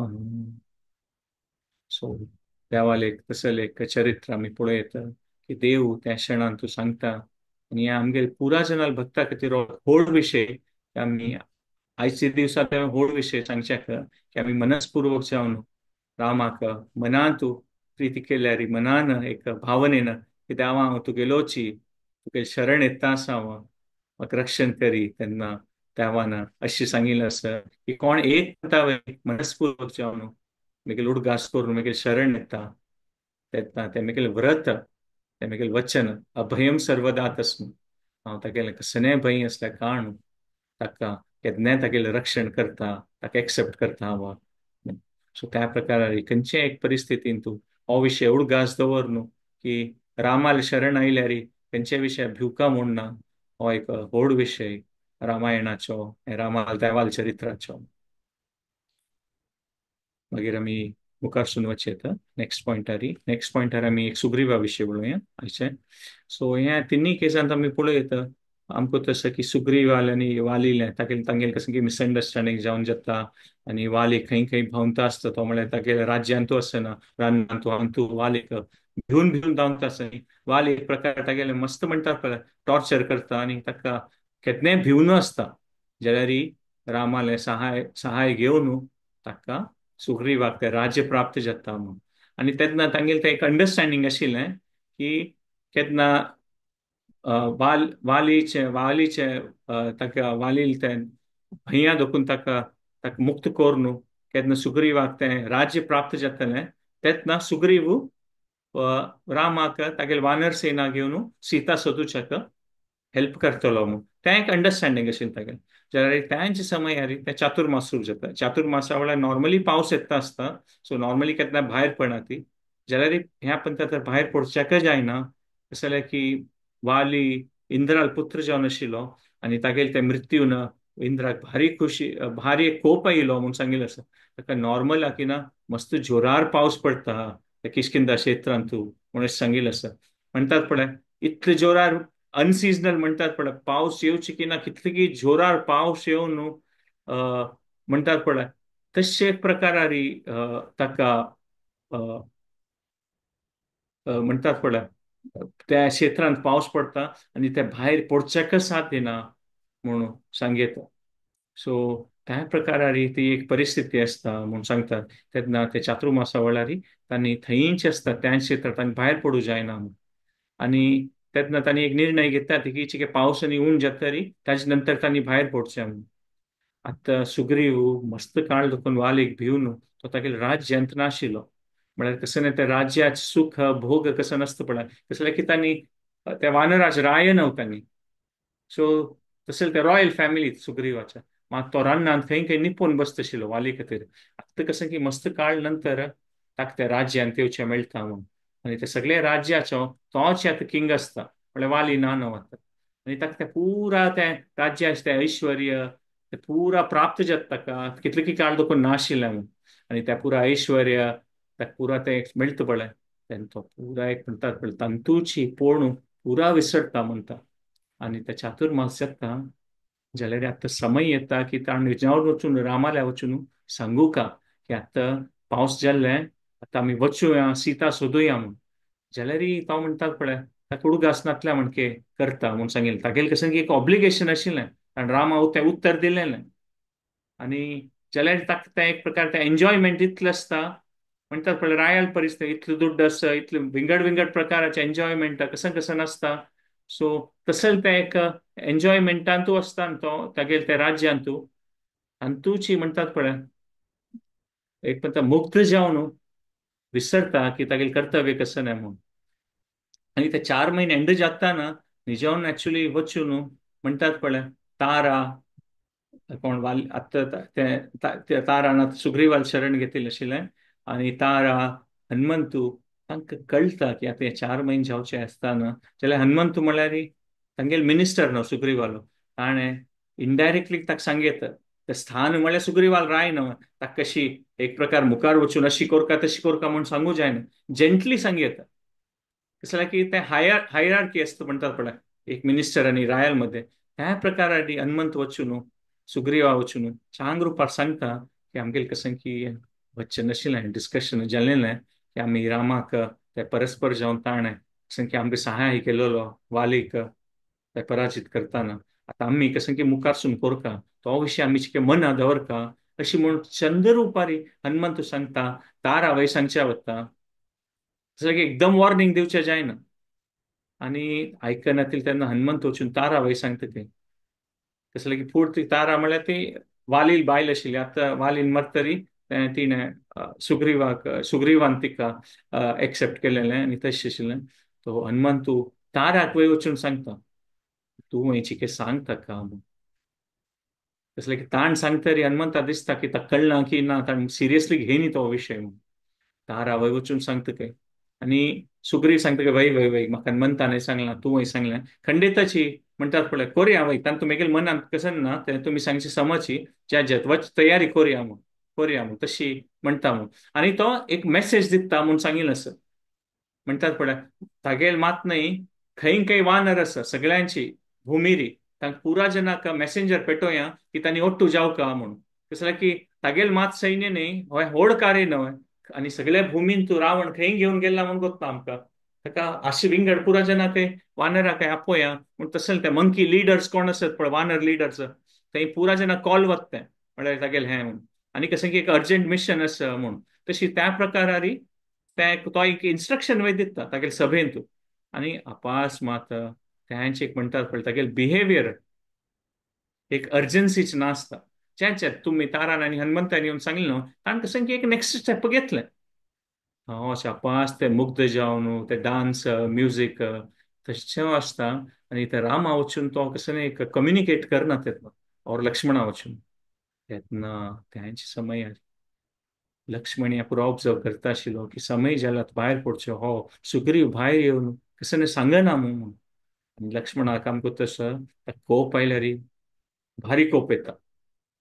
A: सो देवालें एक तसलें एक चरित्र आमी पळयता की देव त्या क्षणान तूं सांगता आनी आमगेर पुरा जनाल भक्ता खातीर व्हड विशय आमी आयच्या दिवसा ते व्हड विशय सांगच्याक की आमी मनस्पूर्वक जावन रामाक मनांत प्रिती केल्यार मनान एक भावनेन की देवा हांव तुगेलोची, तुगे शरण येता आसा हांव, म्हाका रक्षण करी. तेन्ना देवान अशें सांगिल्लें आसा की कोण एक करता मनस्पूर्वक जावन मागीर उडगास करून मागीर शरण येता तेन्ना तें मागीर व्रत, तें मागीर वचन अभयम सर्वदा तस्मै, हांव तागेलें कसलेंय भंय आसल्यार कारण ताका केन्नाय तागेलें रक्षण करता, ताका एक्सेप्ट करता हांव. सो त्या प्रकारार खंयचेय एक परिस्थितीन तूं हो विशय उडगास दवर न्हू की रामाल शरण आयल्यार खंयचे विशय भिवका म्हूण ना, हो एक व्हड विशय रामायणाचो, रामाल देवाल चरित्राचो. मागीर आमी मुखार वचूं येता नेक्स्ट पॉयंटार. नेक्स्ट पॉयंटार आमी एक सुग्रीवा विशय उलोवया आयचे. सो ह्या तिनूय केसांत आमी पळयता आमकां तशें की सुग्रीवाल आनी वालीलें तागेलें तांगेलें कशें की मिसअंडरस्टँडींग जावन जाता आनी वाली खंय खंय भोंवता आसता, तो म्हळ्यार तागेल्या राज्यांतू आसना, रानांतू हांतू वालीक भिवन भिवन धांवता आसता. वाली एक प्रकार तागेलें मस्त म्हणटा पळय टॉर्चर करता आनी ताका केन्नाय भिवन आसता, जाल्यार रामालें सहाय घेवन ताका सुग्रीवाक तें राज्य प्राप्त जाता म्हणून. आनी तेन्ना तांगेलें तें एक अंडरस्टँडींग आशिल्लें की केन्ना वालीचे वालीचे ताका वालील तें भंया दोखून ताका ताका मुक्त करून केन्ना सुग्रीवाक तें राज्य प्राप्त जातलें तेन्ना सुग्रीव रामाक तागेले वानर सेना घेवन सीता सोदूच्याक हेल्प करतलो म्हणून तें एक अंडरस्टँडींग आशिल्लें तागेलें. जाल्यार तांचे समयार तें चातुर्मास सुरू जाता. चातुर्मासा वेळार नॉर्मली पावस येता आसता, सो नॉर्मली केन्ना भायर पडना ती, जाल्यार ह्या पंथा तर भायर पडच्याकय जायना. तशें जाल्यार की वाली इंद्राल पुत्र जावन आशिल्लो आनी तागेले ते मृत्यून इंद्राक भारी खुशी भारी कोप आयलो म्हूण सांगिल्लें आसा. ताका नॉर्मल की ना मस्त जोरार पावस पडटा त्या किश्किंदा क्षेत्रांतू म्हणून सांगिल्लें आसा. म्हणटात पळय इतले जोरार अनसिजनल म्हणटात पळय पावस येवचे की ना, कितले की जोरार पावस येवन म्हणटात पळय तशे प्रकारारी ताका म्हणटात पळय त्या क्षेत्रांत पावस पडटा आनी ते भायर पडच्याकच साथ दिना म्हणून सांगता. सो त्या प्रकारारी ती एक परिस्थिती आसता म्हूण सांगतात. तेन्ना ते चातुर्मासा वेळारी तांणी थंयच आसता त्या क्षेत्रांत तांणी भायर पडूं जायना म्हूण. आनी तेन्ना तांणी एक निर्णय घेतात की चिके पावस आनी ऊन जातरी ताजे नंतर तांणी भायर पडचें म्हूण. आतां सुग्रीव मस्त काळ देखून वालीक भिवन तो तागेले राज्यांत नाशिल्लो, म्हळ्यार कसं न्ही त्या राज्यात सुख भोग कसं नासता पळय, तसलें की तांणी त्या वानराज राय न्हू तांणी. सो तसलें ते रॉयल फॅमिली सुग्रीवाच्या, मात तो रानांत खंय खंय निपून बसतशिल्लो वाली खातीर. आतां कसं की मस्त काळ नंतर ताका त्या राज्यांत येवचें मेळटा म्हूण, आनी ते सगळे राज्याचो तोच आतां किंग आसता, म्हळ्यार वाली ना न्हू आतां. आनी ताका ते पुरा तें राज्याचें तें ऐश्वर्य ते पुरा प्राप्त जाता ताका, कितले की काळ देखून नाशिल्लें म्हूण. आनी त्या पुरा ऐश्वर्य ताका पुरा तें मेळटा पळय, तेन्ना तो पुरा एक म्हणटात पळय तंतूची पोणू पुरा विसरता म्हणटा. आनी ते चातुर्मास जाता जाल्यार आतां समय येता की ताणें जावन वचून रामाल्या वचून सांगू का की आतां पावस जाल्ले आतां आमी वचुया सीता सोदुया म्हूण. जाल्यार तो म्हणटात पळय ताका उडगास नातल्या म्हणके करता म्हूण सांगिल्लें. तागेलें कसं की एक ऑब्लिगेशन आशिल्लें, कारण रामा तें उत्तर दिलेलें. आनी जाल्यार ताका तें एक प्रकार तें एन्जॉयमेंट इतलें आसता म्हणटात पळय रायल परिस्थिती इतलें दुड्ड आसा इतलें विंगड विंगड प्रकाराचें एन्जॉयमेंट कसं कसं नासता. सो तसलें तें एक एन्जॉयमेंटांतू आसता न्हू तो तागेले त्या राज्यांतू. आनी तुची म्हणटात पळय एक म्हणटा मुग्ध जावन विसरता की तागेलें कर्तव्य कसं न्हय म्हूण. आनी ते 4 म्हयने एंड जाताना निजावन एक्चुली वचून म्हणटात पळय तारा कोण वाल आतां ते तारान सुग्रीवाल शरण घेतिल्लें आशिल्लें. आनी तारा हनुमंतू तांकां कळटा की आतां हे 4 म्हयने जावचे आसतना जाल्यार हनुमंतू म्हणल्यार तांगेले मिनिस्टर न्हू सुग्रीवालो, ताणें इनडायरेक्टली ताका सांगयता तें स्थान म्हणल्यार सुग्रीवाल राय न्हू, ताका कशी एक प्रकार मुखार वचून अशी कोरका तशी कोरका म्हूण सांगू जायना, जेंटली सांगयता. कसलें की तें हायरार्की आसता म्हणटात पळय एक मिनिस्टर आनी रायल मदें, त्या प्रकारांनी हनुमंत वचून सुग्रीवा वचून चांग रुपार सांगता की आमगेलें कसं की वचन आशिल्लें डिस्कशन जालें की आमी रामाक ते परस्पर जावन ताणें कसं की आमकां सहाय केलेलो वालीक ते पराजित करतना आतां आमी कसं की मुखारसून कोरका तो विशय आमी चिके मना दवरका अशी म्हूण चंद्ररुपारी हनुमंत सांगता. तारा वय सांगच्या वता जसं की एकदम वॉर्निंग दिवचें जायना. आनी आयकनातील तेन्ना हनुमंत वचून तारा वय सांगता ते कसलें की फूड ती तारा म्हळ्यार ती वालील बायल आशिल्ली. आतां वालीन मरतरी तिणें सुग्रीवाक सुग्रीवान तिका एक्सेप्ट केलेलें आनी तशें आशिल्लें. तो हनुमंतू ताराक वय वचून सांगता तूं वय चिके सांग ताका म्हूण. कसलें की ताण सांगतरी हनुमंता दिसता की ताका कळना की ना ताण सिरियसली घेयनी तो विशय म्हूण. तारा वय वचून सांगता काय आनी सुग्रीव सांगता की वय वय वय म्हाका हनुमंतान सांगलां तूं वय सांगलें खंडिताची म्हणटात पळय कोरया वय तांतूं मेगेले मनांत कसं ना तें तुमी सांगची समजची ज्या ज्या वच तयारी कोरया म्हूण कोरया म्हूण तशी म्हणटा म्हूण. आनी तो एक मेसेज दिता म्हूण सांगिल्लें आसा. म्हणटात पळय तागेल मात न्हय खंय खंय वानर आसा सगळ्यांची भुमिरी तांकां पुरा जनाक मेसेंजर पेटोवया की तांणी ओट्टू जावका म्हूण. कसलें की तागेल मात सैन्य न्हय हो व्हड कार्य न्हय आनी सगळ्या भुमीन तूं रावण खंय घेवन गेला म्हूण गोत्ता आमकां ताका अशें विंगड पुरा जनाक वानराक आपोवया म्हूण. तशें ते मंकी लिडर्स कोण आसत पळय वानर लिडर्स थंय पुरा जना कॉल वता तें म्हळ्यार तागेलें हें म्हूण. आनी कसं की एक अर्जंट मिशन आसा म्हूण तशी त्या प्रकारारी तें तो एक इन्स्ट्रक्शन वय दिता तागेले सभेंत. आनी अपास मात तेंच एक म्हणटात पळय तागेले बिहेवियर एक अर्जन्सीच नासता. ज्या तुमी तारान आनी हनुमंतान येवन सांगलें न्हू ताणें कसं की एक नेक्स्ट स्टेप घेतलें. अशें अपास ते मुग्ध जावन ते डांस म्युजीक तशें आसता. आनी ते रामा वचून तो कसं एक कम्युनिकेट करना तेन्ना और लक्ष्मणा वचून तेन्ना तेंच समय लक्ष्मण ह्या पुरो ऑब्जर्व करता आशिल्लो की समय जाला भायर पडचो हो सुग्रीव भायर येवन कसं सांगना म्हूण. आनी लक्ष्मणाक आमकां तसो कोप आयल्यार भारी कोप येता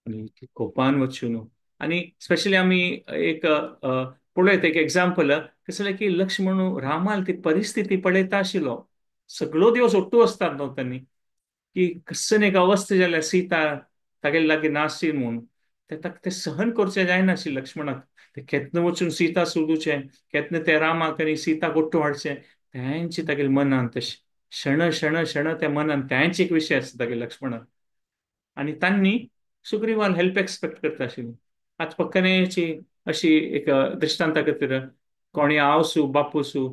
A: आनी कोपान वचून. आनी स्पेशली आमी एक पळयता एक एग्जाम्पल कसलें की लक्ष्मण रामाल ती परिस्थिती पळयता आशिल्लो सगळो दिवस ओट्टू आसतात न्हू तांणी की कसं एक अवस्था जाल्या सीता तागेले लागीं नासली म्हूण. ते ताका तें सहन करचें जायनाशिल्लें लक्ष्मणाक. ते केन्ना वचून सीता सोदुचें, केन्ना ते रामाक आनी सीता गोट्टू हाडचें, तेंच तागेले मनान तशें क्षण क्षण क्षण त्या मनान तेंच एक विशय आसता तागेले लक्ष्मणाक. आनी तांणी सुग्रीवान हेल्प एक्सपेक्ट करता आशिल्ली. आतां पक्कनेची अशी एक दृश्टांता खातीर कोणी आवसू बापूसू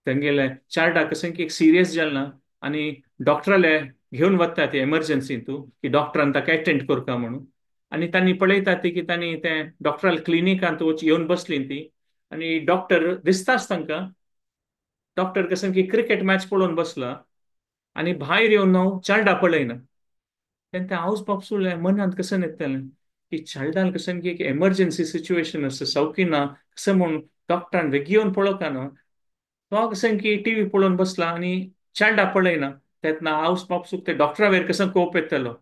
A: तेंगेले चार्डा कशें की एक सिरियस जालें ना आनी डॉक्टराले घेवन वता ते एमर्जन्सी तूं की डॉक्टरान ताका एटेंड करता म्हणून. आनी तांणी पळयता ती की तांणी तें डॉक्टराल क्लिनिकांत येवन बसली ती आनी डॉक्टर दिसताच तांकां. डॉक्टर कशें की क्रिकेट मॅच पळोवन बसला आनी भायर येवन न्हू चार्डा पळयना. तेन्ना तें आवस बापसूलें मनांत कशें येतलें की चार्डान कशें की एक एमर्जन्सी सिच्युएशन आसा, सवकी ना कशें म्हूण डॉक्टरान वेगीं येवन पळोवका न्हू. तो कशें की टिवी पळोवन बसला आनी चार्डा पळयना. तेन्ना आवस बापसूक ते डॉक्टरा वयर कशें कोप येतलो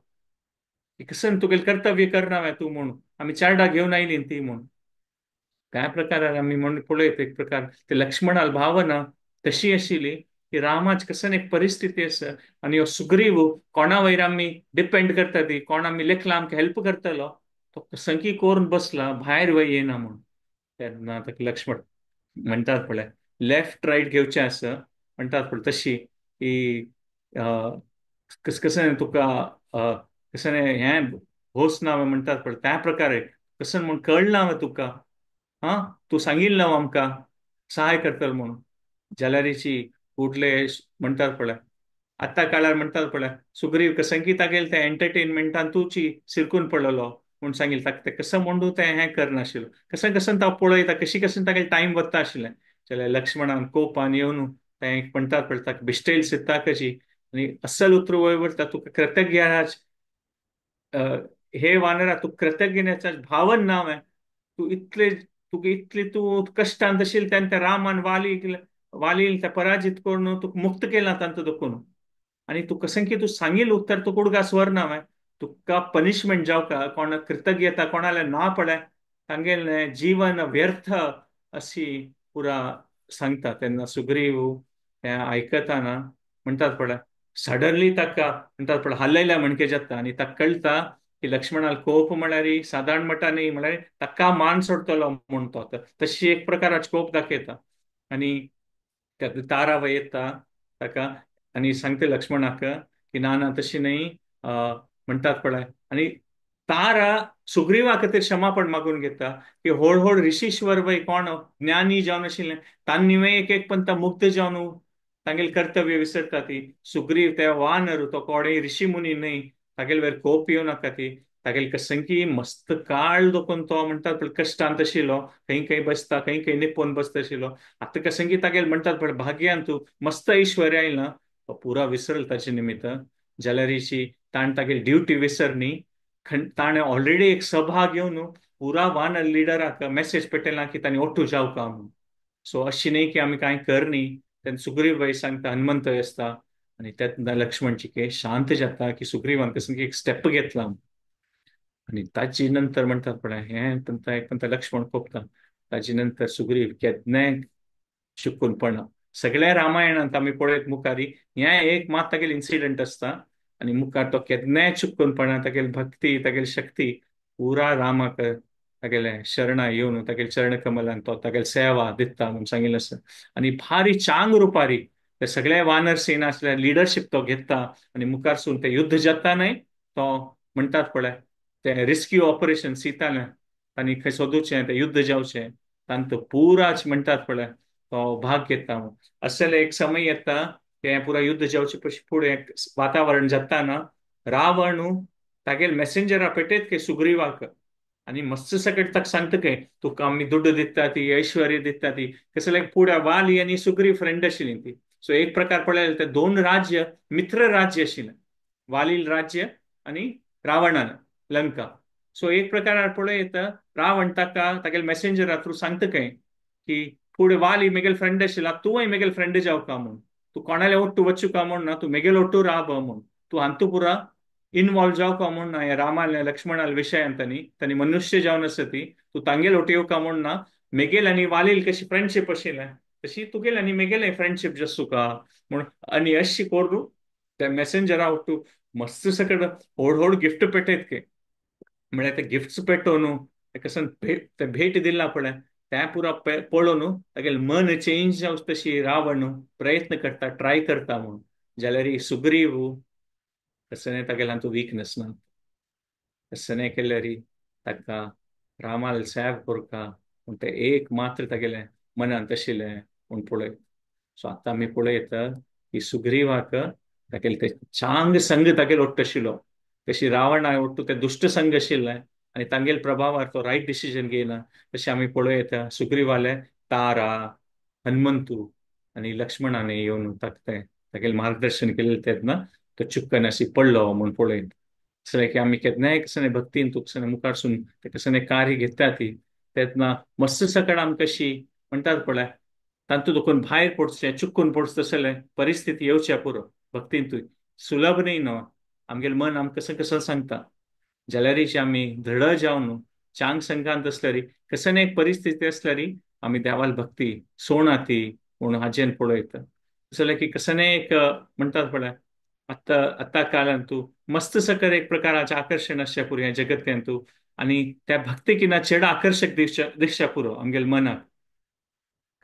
A: की कशें तुगेलें कर्तव्य करना तूं म्हूण, आमी चार्डा घेवन आयली ती म्हूण. त्या प्रकारान आमी म्हूण पळयत एक प्रकार ते लक्ष्मणाल भावना तशी आशिल्ली की रामाच कशें एक परिस्थिती आसा आनी हो सुग्रीव कोणा वयर आमी डिपेंड करता ती, कोण आमी लेखला आमकां हेल्प करतलो, तो संकी करून बसला भायर वय येना म्हूण. तेन्ना ताका लक्ष्मण म्हणटात पळय लेफ्ट रायट घेवचें आसा म्हणटात पळय तशी की कस कशें तुका कशें हें भोस ना म्हणटात पळय त्या प्रकारे कशें म्हूण कळना तुका, आं तूं सांगिल्लें ना आमकां सहाय करतलो म्हणून. जाल्यारीची कुडले म्हणटात पळय आतां काळार म्हणटात पळय सुग्रीव कसंकी तागेले ते एंटरटेनमेंटान तुची सिरकून पडलेलो म्हूण सांगिल्लें ताका. तें कसं म्हणून तें हें करनाशिल्लो, कशें कशें तो पळयता कशी कशें तागेलें टायम वता आशिल्लें. जाल्यार लक्ष्मणान कोपान येवन तें एक म्हणटात पळय ताका बिश्टेल सिद्धा कशी आनी अस्सल उतर वयर वता तुका कृतज्ञ हे वानरा तूं कृतज्ञ भावन नांव आहे, तूं इतले तुका इतले तूं कश्टान आशिल्लें तेन्ना त्या रामान वाली वालीन ते पराजित करून तुका मुक्त केला तांचो दुखून आनी तूं कशें की तूं सांगील उत्तर तुका उडगास व्हरना हांवें, तुका पनिशमेंट जावका कोण कृतज्ञता कोणाले ना पळय तांगेलें जीवन व्यर्थ अशी पुरा सांगता. तेन्ना सुग्रीव तें आयकतना म्हणटात पळय सडनली ताका म्हणटात पळय हालयल्या म्हणके जाता आनी ताका कळटा की लक्ष्मणाल कोप म्हळ्यार सादारण मटा न्ही, म्हळ्यार ताका मान सोडटलो म्हूण तो तशी एक प्रकाराची कोप दाखयता. आनी तारा वय येता ताका आनी सांगता लक्ष्मणाक की ना ना तशी न्ही म्हणटात पळय. आनी तारा सुग्रीवा खातीर क्षमापण मागून घेता की होड होड ऋषीश्वर वय कोण ज्ञानी जावन आशिल्लें तांणी एक एक पंत मुक्त जावन तांगेलें कर्तव्य विसरता ती. सुग्रीव ते वानर तो कोणूय ऋषी मुनी न्ही, तागेले वयर कोप येवं नाका ती. तागेले कसंकी मस्त काळ दोकून तो म्हणटात पळय कश्टांत आशिल्लो, खंय खंय बसता खंय खंय निपोवन बसता आशिल्लो. आतां कसंकी तागेले म्हणटात पळय भाग्यान तूं मस्त ऐश्वर्य आयला, तो पुरा विसरल ताचे निमित्त. जाल्यारीची ताणें तागेली ड्युटी विसरनी, ताणें ऑलरेडी एक सभा घेवन पुरा वानर लिडराक मेसेज पेटयला की तांणी ओटू जावका म्हणून. सो अशी न्ही की आमी कांय करनी. तेन्ना सुग्रीव बाई सांगता हनुमंत आसता आनी तेन्ना लक्ष्मणची के शांत जाता की सुग्रीवान कसं की एक स्टेप घेतला. आनी ताची नंतर म्हणटात पळय हें पंता एक पंता लक्ष्मण कोपता. ताची नंतर सुग्रीव केन्नाय चुकून पडना. सगळ्या रामायणांत आमी पळयत मुखारी हें एक मात तागेलें इन्सिडंट आसता आनी मुखार तो केन्नाय चुकून पडना. तागेली भक्ती तागेली शक्ती पुरा रामाक तागेले शरणा येवन तागेले चरण कमलान तो तागेले सेवा दिता म्हूण सांगिल्लें आसा. आनी भारी चांग रुपारी ते सगळे वानर सेना आसल्या लिडरशीप तो घेता आनी मुखारसून ते युद्ध जाता न्हय तो म्हणटात पळय ते रिस्क्यू ऑपरेशन सीतालें आनी खंय सोदुचें तें युद्ध जावचें तांतू पुराच म्हणटात पळय तो भाग घेता. असले एक समय येता तें पुरा युद्ध जावचे पयलीं फुडें वातावरण जाता ना रावण तागेले मेसेंजरा पेटयत की सुग्रीवाक आनी मस्त सकट ताका सांगता काय तुका आमी दुड्ड दिता ती ऐश्वर्य दिता ती कसं लायक पुड्या वाली आनी सुग्रीव फ्रेंड आशिल्ली ती. सो एक प्रकार पळयल्यार ते दोन राज्य मित्र राज्य आशिल्लें, वालील राज्य आनी रावणान लंका. सो एक प्रकार पळयत रावण ताका तागेले मेसेंजरा थ्रू सांगता काय की फुडें वाली मेगेल फ्रेंड आशिल्ला तूंय मेगेल फ्रेंड जावका म्हूण, तूं कोणाले ओट्टू वचूका म्हूण ना, तूं मेगेल ओट्टू राव म्हूण, तूं हांतू पुरा इनवॉल्व जावका म्हूण ना ह्या रामाले लक्ष्मणाले विशयान तांणी तांणी मनुष्य जावन आसा ती, तूं तांगेल ओट्टू येवका म्हूण ना, मेगेल आनी वालील कशी फ्रेंडशीप आशिल्लें तशी तुगेल आनी मेगेले फ्रेंडशीप जस तुका म्हूण. आनी अशी करून त्या मेसेंजरा ओट्टू मस्त सकट व्हड व्हड गिफ्ट पेटयत के म्हळ्यार ते गिफ्ट्स पेटोवन ते भेट ते भेट दिला पळय तें पुरा पळोवन तागेलें मन चेंज जावचें तशी रावण प्रयत्न करता, ट्राय करता म्हूण. जाल्यार सुग्रीव तशें तागेलें हातूंत विकनस ना, तशें केल्यार ताका रामाल सेव करता पूण तें एक मात्र तागेलें मनांत आशिल्लें म्हूण पळयत. सो आतां आमी पळयता की सुग्रीवाक तागेलें तें चांग संग तागेलो ओट्ट आशिल्लो, तशी रावणा ओट्टू तें दुश्ट संग आशिल्लें आनी तांगेले प्रभावार तो रायट डिसिजन घेयना. तशें आमी पळयता सुग्रीवाले तारा, हनुमंतू आनी लक्ष्मणाने येवन ताका तें तागेलें मार्गदर्शन केलें तेन्ना तो चुक्कन अशी पडलो म्हूण पळयत. तशें की आमी केन्नाय कसलें भक्तीन तूं कसलें मुखारसून तें कसलें कार्य घेता ती तेन्ना मस्त सकळ आमकां कशी म्हणटात पळय तातूंत दुखून भायर पडचें, चुकून पडचें तसलें परिस्थिती येवच्या पुरो भक्तींतूय सुलभ न्ही न्हू. आमगेलें मन आमकां कसं कसं सांगता, जाल्यारीच आमी दृढ जावन चांग संघांत आसल्यार कसं एक परिस्थिती आसल्यार आमी देवाल भक्ती सोणा ती म्हूण हाजेन पळयता. जाल्यार की कसं एक म्हणटात पळय आतां आतां काळांत तूं मस्त सकर एक प्रकाराचें आकर्शण आसचें पुरो ह्या जगत्यांत तूं, आनी त्या भक्ती किना चड आकर्शक दिसच्या पुरो आमगेल्या मनाक.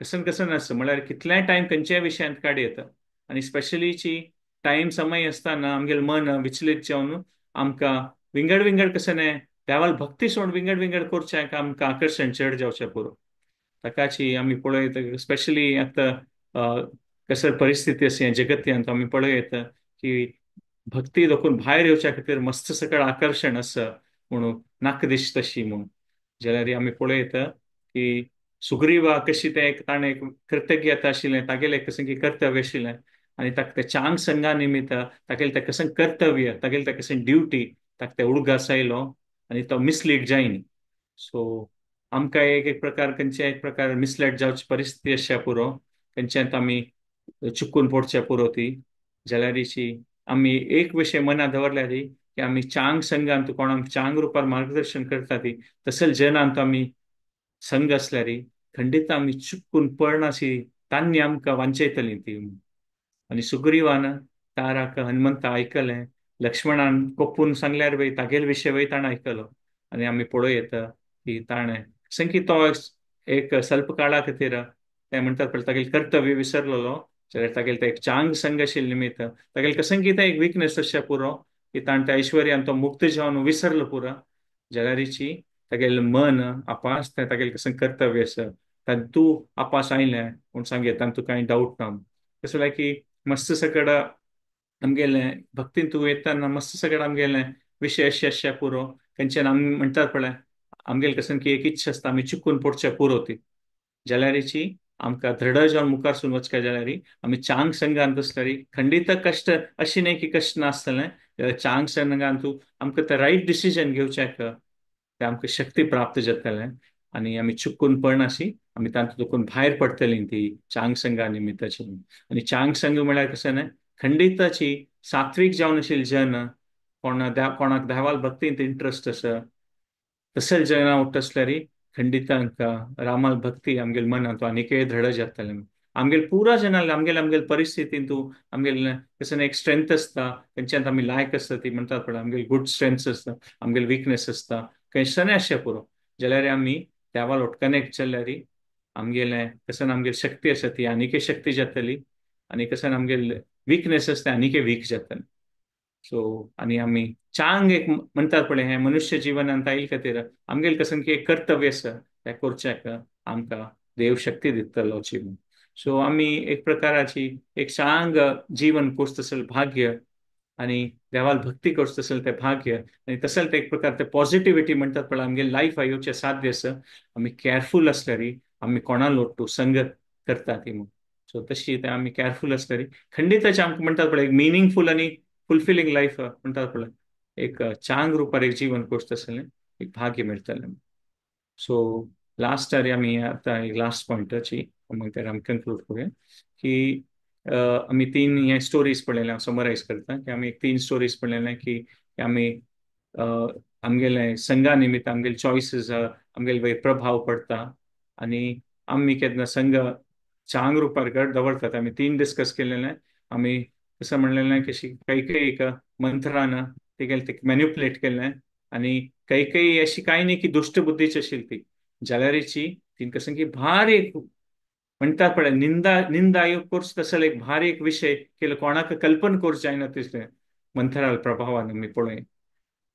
A: कसन कसन आसता म्हळ्यार कितलेय टायम खंयच्याय विशयांत काड येता, आनी स्पेशलीची टायम समय आसतना आमगेलें मन विचलीत जावन आमकां विंगड विंगड कसने देवाल भक्ती सोड विंगड विंगड करचें आमकां आकर्शण चड जावचें पुरो. ताकाची आमी पळयता स्पेशली आतां कसर परिस्थिती आसा ह्या जगत्यांत आमी पळयता की भक्ती दोखून भायर येवच्या खातीर मस्त सकळ आकर्शण आसा म्हणून नाक दिश तशी म्हूण. जाल्यार आमी पळयता की सुग्रीवा कशी तें एक ताणें एक कृतज्ञता आशिल्लें, तागेलें कसं की कर्तव्य आशिल्लें आनी ताका तें चांग संघा निमित्त तागेलें तें कसं कर्तव्य, तागेलें तें कसं ड्युटी ताका तें उडगास आयलो आनी तो मिसलीड जायनी. सो आमकां एक एक प्रकार खंयचे एक प्रकार मिसलेड जावची परिस्थिती आसच्या पुरो, खंयच्यात आमी चुकून पडच्या पुरो ती. जाल्यारीची आमी एक विशय मनांत दवरल्यार की आमी चांग संघांत कोणाक चांग रुपार मार्गदर्शन करता ती तसले जनांत आमी संघ आसल्यार खंडीत आमी चुकून पडनाशी तांणी आमकां वांचयतली ती. आनी सुग्रीवान ताराक हनुमंता आयकलें, लक्ष्मणान कोपून सांगल्यार वय तागेले विशय वय ताणें आयकलो आनी आमी पळोवं की ताणें संकी तो एक स्वल्प काळा खातीर ते म्हणटात पळय तागेलें कर्तव्य विसरलेलो, जाल्यार तागेलें तें एक चांग संघ आशिल्लें निमित्त तागेलें कसं कितें एक विकनेस आसचें पुरो की ताणें त्या ऐश्वर्यान तो मुक्त जावन विसरलो पुरो. जाल्यारीची तागेलें मन आपास तें तागेलें कसं कर्तव्य आसा तातूं आपास आयलें म्हूण सांगें, तातूंत कांय डावट ना. तशें जाल्यार की मस्त सकड आमगेलें भक्तीन तूं येताना मस्त सगळें आमगेलें विशय अशें आसचें पुरो खंयच्यान आमी म्हणटात पळय आमगेलें कसं की एक इच्छा आसता आमी चुकून पडचें पुरो ती. जाल्यारीची आमकां दृढ जावन मुखार सून वचका जाल्यार आमी चांग संघांत आसल्यार खंडीत कश्ट अशी न्हय की कश्ट नासतलें, जाल्यार चांग संघांत आमकां तें रायट डिसिजन घेवच्याक तें आमकां शक्ती प्राप्त जातलें आनी आमी चुकून पडनाशी आमी तातूंत दुखून भायर पडटली ती चांग संघा निमित्ताची. आनी चांग संघ म्हळ्यार कशें न्हय खंडिताची सात्वीक जावन आशिल्ले जन कोणाक देवाल भक्तींत इंट्रस्ट आसा तसले जना उठ आसल्यार खंडितांक रामाल भक्ती आमगेले मनांत आनीकय दृढ जातलें. आमगेले पुरा जनाले आमगेले आमगेले परिस्थितींत आमगेले कसं एक स्ट्रेंथ आसता खंयच्यान आमी लायक आसता ती म्हणटात पळय आमगेले गुड स्ट्रेंथ्स आसता आमगेले विकनेस आसता खंयच्यानय आसचें पुरो. जाल्यार आमी देवाल कनेक्ट जाल्यार आमगेलें कसन आमगेली शक्ती आसा ती आनीकय शक्ती जातली आनी कसन आमगेले विकनेस आसता आनीकय वीक जातले. सो आनी आमी चांग एक म्हणटात पळय हें मनुष्य जिवनांत आयिल्ले खातीर आमगेलें कसन की एक कर्तव्य आसा तें करच्याक आमकां देव शक्ती दितलो अशी म्हूण. सो आमी एक प्रकाराची एक चांग जीवन कोर्स तसलें भाग्य आनी देवाल भक्ती करचो तसलें तें भाग्य आनी तसलें तें एक प्रकार तें पॉजिटिविटी म्हणटात पळय आमगेलें लायफ येवचें साध्य आसा आमी कॅरफूल आसल्यार आमी कोणा लोटू संगत करता ती म्हूण. सो तशी तें आमी कॅरफूल आसल्यार खंडिताचें आमकां म्हणटात पळय एक मिनींगफूल आनी फुलफिलींग लायफ म्हणटात पळय एक चांग रुपार एक जीवन कोर्स तसलें एक भाग्य मेळटलें. सो लास्ट आमी आतां एक लास्ट पॉयंटाची मागीर आमी कन्क्लूड करुया की आमी तीन हे स्टोरीज पळयले, हांव समरायज करता की आमी तीन स्टोरीज पळयले की आमी आमगेले संघा निमित्त आमगेले चॉयसीस आमगेले वयर प्रभाव पडटा आनी आमी केन्ना संघ चांग रुपार घट दवरतात. आमी तीन डिस्कस केलेले, आमी कसं म्हणलेलें की काही काही एक मंत्रान ते केले ते मॅन्युपुलेट केलें आनी कैकेयी अशी कांय न्ही की दुश्ट बुद्धीची आशिल्ली ती, जाल्यारीची तीन कसं की भारी एक म्हणटात पळय निंदा निंदा कोर्स तसले एक भारी एक विशय केलो, कोणाक कल्पन कोर्स जायना तितलें मंथराल प्रभावान आमी पळय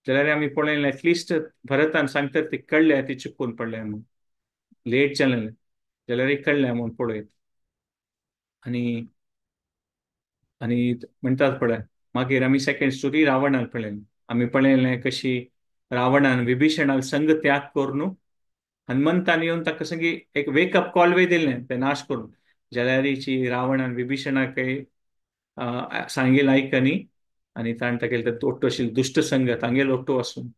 A: जाल्यार आमी पळयलें एटलिस्ट भरतान सांगतात ती कळ्ळ्या, ती चुकून पडल्या म्हणून, लेट जालें जाल्यार कळ्ळ्या म्हणून पळयत. आनी आनी म्हणटात पळय मागीर आमी सेकंड स्टोरी रावणान पळयलें, आमी पळयलें कशी रावणान विभीषणाल संग त्याग करून हनुमंतान येवन ताका संगी एक वेकअप कॉल वे दिलें ते नाश करून, जाल्यारीची रावणान विभीषणाक सांगेल आयकनी आनी ताणें तागेले ते ओट्टो आशिल्लो दुश्ट संग तांगेलो ओट्टो आसून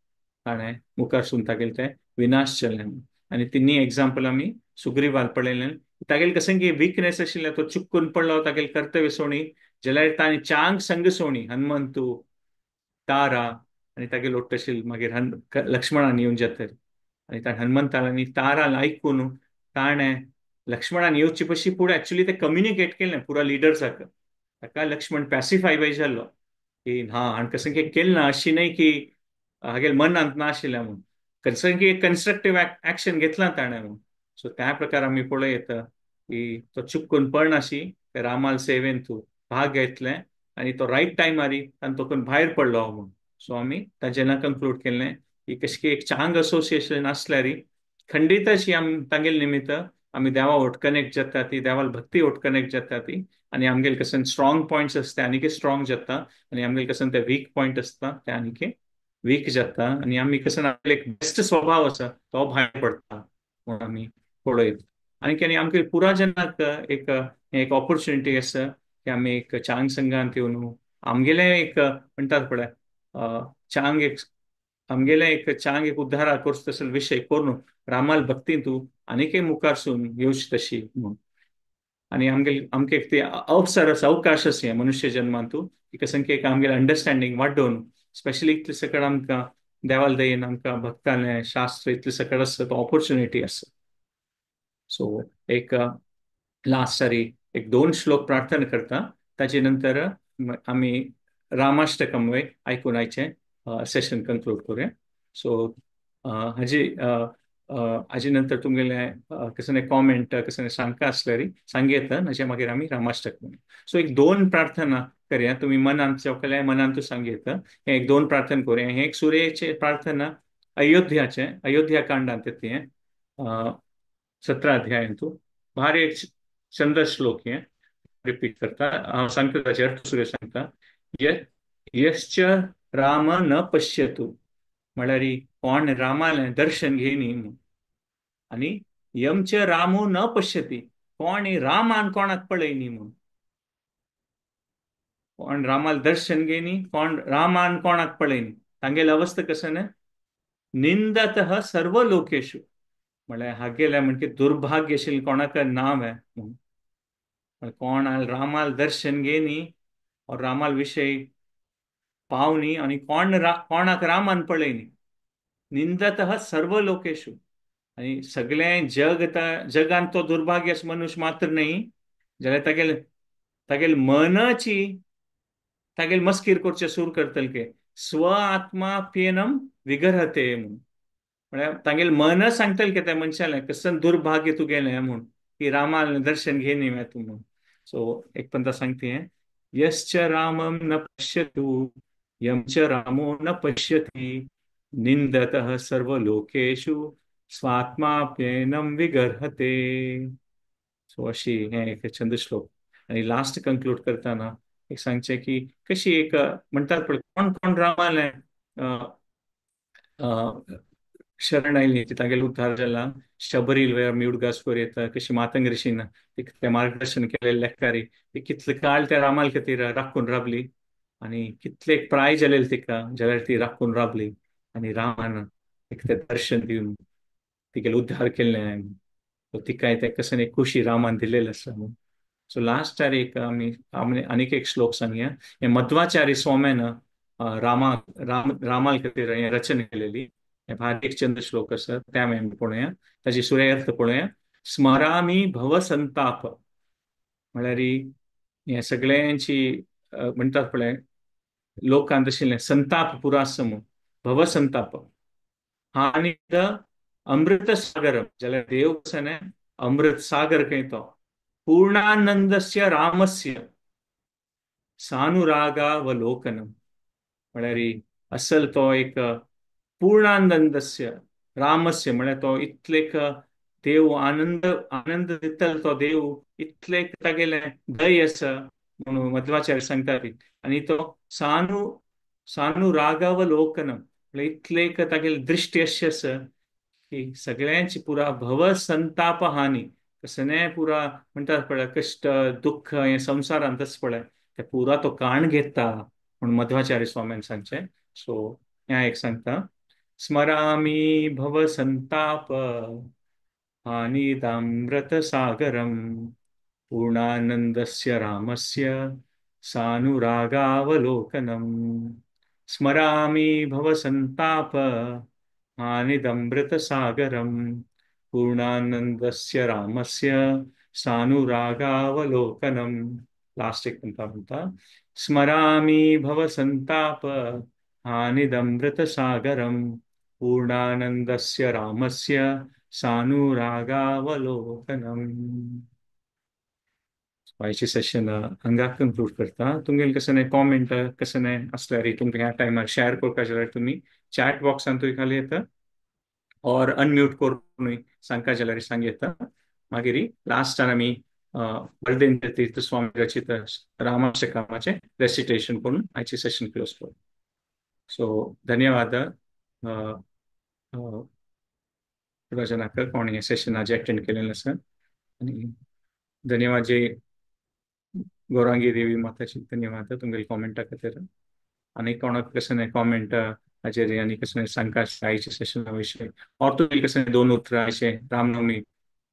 A: ताणें मुखारसून तागेले ते विनाश जालें. आनी तिन्ही एग्जाम्पल आमी सुग्रीवाल पळयलें, तागेले कसं की विकनेस आशिल्लें, तो चुकून पडलो तागेले कर्तव्य सोणी, जाल्यार ताणें चांग संग सोणी हनुमंतू तारा आनी तागेले ओट्टो आशिल्लो मागीर लक्ष्मणान येवन जाता आनी ताणें हनुमंतान आनी तारान आयकून ताणें लक्ष्मणान येवचे पशी फुडें एक्चुली ते कम्युनिकेट केलें पुरा लिडर्साक, ताका लक्ष्मण पॅसिफाय बाय जाल्लो की हा आनी कसं की केलें ना अशी न्हय की हागेले मनांत ना आशिल्लें म्हणून, कसं की एक कन्स्ट्रक्टीव एक्शन घेतलां ताणें म्हणून. सो त्या प्रकार आमी पळयता की तो चुकून पडनाशी रामाल सेवेन तूं भाग घेतलें आनी तो रायट टायमारी आनी तो भायर पडलो म्हणून. सो आमी ताजें कंक्लूड केलें की कशें की एक चांग असोसिएशन आसल्यार खंडीत अशी आमी तांगेले निमित्त आमी देवा वट कनेक्ट जाता ती, देवाल भक्ती वट कनेक्ट जाता ती, आनी आमगेले कसन स्ट्रॉंग पॉयंट्स आसता आनीक स्ट्रॉंग जाता आनी आमगेले कसन ते वीक पॉयंट आसता ते आनीक वीक जाता आनी आमी कसन आमगेले एक बेस्ट स्वभाव आसा तो भायर पडटा म्हूण आमी पळयत. आनी आनी आमगे पुरा जनाक एक एक ऑपॉर्च्युनिटी आसा की आमी एक चांग संघांत येवन आमगेलें एक म्हणटात पळय चांग एक आमगेलें एक चांग एक उद्धारा कोर्स तसो विशय करून रामाल भक्तीन तूं आनीकय मुखारसून येवची तशी म्हणून. आनी आमगेले आमकां एक ते अवसर आसा, अवकाश आसा मनुष्य जन्मान तूं की कसं की एक आमगेलें अंडरस्टँडींग वाडोवन स्पेशली इतलें सकळ आमकां देवाल दयेन आमकां भक्तालें शास्त्र इतलें सकळ आसा तो ऑपॉर्च्युनिटी आसा. सो एक लास्ट सारी एक दोन श्लोक प्रार्थना करता, ताजे नंतर आमी रामाष्टकम आयकून आयचें सेशन कंक्लूड करूया. सो हाजी हाजे नंतर तुमगेले कसले कॉमेंट कसले शंका आसल्यार सांगयेता, नाजे मागीर आमी रामाष्टक म्हणया. सो एक दोन प्रार्थना करया, तुमी मनांत केल्यार मनांतूच सांगयेता. हें एक दोन प्रार्थना करूया. हें एक सुर्याचें प्रार्थना अयोध्याचें, अयोध्या कांडांत येता हें 17 अध्यायांतू भारी एक चंद्र श्लोक हें रिपीट करता, हांव सांगता ताचे अर्थ सुर्य सांगता. यश्च राम न पश्यतु म्हळ्यार कोण रामालें दर्शन घेयनी म्हूण, आनी यमच रामो न पश्यती कोण रामान कोणाक पळयनी म्हूण, कोण रामाल दर्शन घेयनी कोण रामान कोणाक पळयनी, तांगेली अवस्था कसं न्हय निंदतः सर्व लोकेशु म्हळ्यार हागेलें म्हणजे दुर्भाग्य आशिल्लें कोणाक नांव हें म्हूण, कोण रामाल दर्शन घेयनी और रामाल विशय पावनी आनी कोण कोणाक रामान पळयनी, निंदतः सर्व लोकेशु आनी सगळें जग जगान तो दुर्भाग्य मनुष्य मात्र न्ही जाल्यार तागेले तागेले मनाची तागेले मस्कीर करचें सुरू करतले की स्व आत्मा प्येनम विगरहते म्हूण, म्हळ्यार तागेले मन सांगतले की त्या मनशालें कसं दुर्भाग्य तुगेलें म्हूण की रामालें दर्शन घेयनी वे तूं म्हूण. सो एक पंता सांगता हें यश्च रामम न पश्यतु यमच रामो न पश्यति निंदतः सर्वलोकेषु स्वात्माप्येनं विगर्हते. सो अशी हें एक छंद श्लोक. आनी लास्ट कंक्लूड करतना एक सांगचें की कशी एक म्हणटात पळय कोण कोण रामालें शरण आयली तागेलो उद्धार जाला, शबरील वेळार आमी उडगास करूं कशी मातंग ऋषीन तें मार्गदर्शन केलें लेखकारी ती कितले काळ त्या रामाल खातीर राखून रावली आनी कितले प्राय जालेली तिका जाल्यार ती राखून रावली आनी रामान एक तें दर्शन दिवन तिगेलो उद्धार केल्लें, तिकाय तें कसं एक खुशी रामान दिलेली आसा म्हणून. सो लास्ट एक आमी आमी आनीक एक श्लोक सांगया. हें मध्वाचार्य स्वाम्यान रामा राम रामाल खातीर हें रचना केलेली, हें भारी एक चंद्र श्लोक आसा ते आमी पळोवया, ताची सुरे अर्थ पळोवया. स्मरामी भव संताप म्हळ्यार हें सगळ्यांची म्हणटात पळय लोकांत आशिल्लें संताप पुरा आसा म्हूण, भवसंताप हानिद अमृत सागर जाल्यार देव कसो अमृत सागर खंय तो पूर्णानंदस्य रामस्य सानुरागावलोकनम म्हळ्यार असल तो एक पूर्णानंदस्य रामस्य म्हळ्यार तो इतलेक देव आनंद आनंद दितलो तो देव इतलेक तागेलें दय आसा म्हणून मध्वाचार्य सांगता ती. आनी तो सानु सानुरागावलोकनम म्हळ्यार इतलेक तागेली दृश्टी अशी आसा की सगळ्यांची पुरा भव संताप हानी कसने पुरा म्हणटात पळय कश्ट दुख्ख हें संवसारांतच पळय ते पुरा तो काण घेता म्हूण मध्वाचार्य स्वाम्यान सांगचें. सो हें एक सांगता स्मरामी भव संताप हानिदामृत सागरम पूर्णानंदस्य रामस्य सानुरागावलोकनम स्मरामी भव संताप हानिदमृत सागरम पूर्णानंदस्य रामस्य सानुरागावलोकनम. लास्ट एक म्हणता म्हणता स्मरामी भव संताप हानिदमृत सागरम पूर्णानंदस्य रामस्य सानुरागावलोकनम. आयचे सेशन हांगा कंक्लूड करता. तुमगेले कसं नाही कॉमेंट कसं नाही असल्यार तुमकां ह्या टायमार शेअर करपाक जाल्यार तुमी चॅट बॉक्सांतूय खाली येता और अनम्यूट करूनूय सांगता जाल्यार सांग येता. मागीर लास्टान आमी वरदेंद्र तीर्थ स्वामी रचित रामाष्टकामाचें रेसिटेशन करून आयचें सेशन क्लोज करू. सो धन्यवाद रजनाक कोण हें सेशन आज अटेंड केलें आसा आनी धन्यवाद जे गौरांगी देवी माताची धन्यवाद तुमगेले कॉमेंटा खातीर. आनी कोणाक कसं कॉमेंट हाचेर आनी कसं सांगता आयच्या सेशना विशय और तुमी कसं दोन उतरां अशें रामनवमी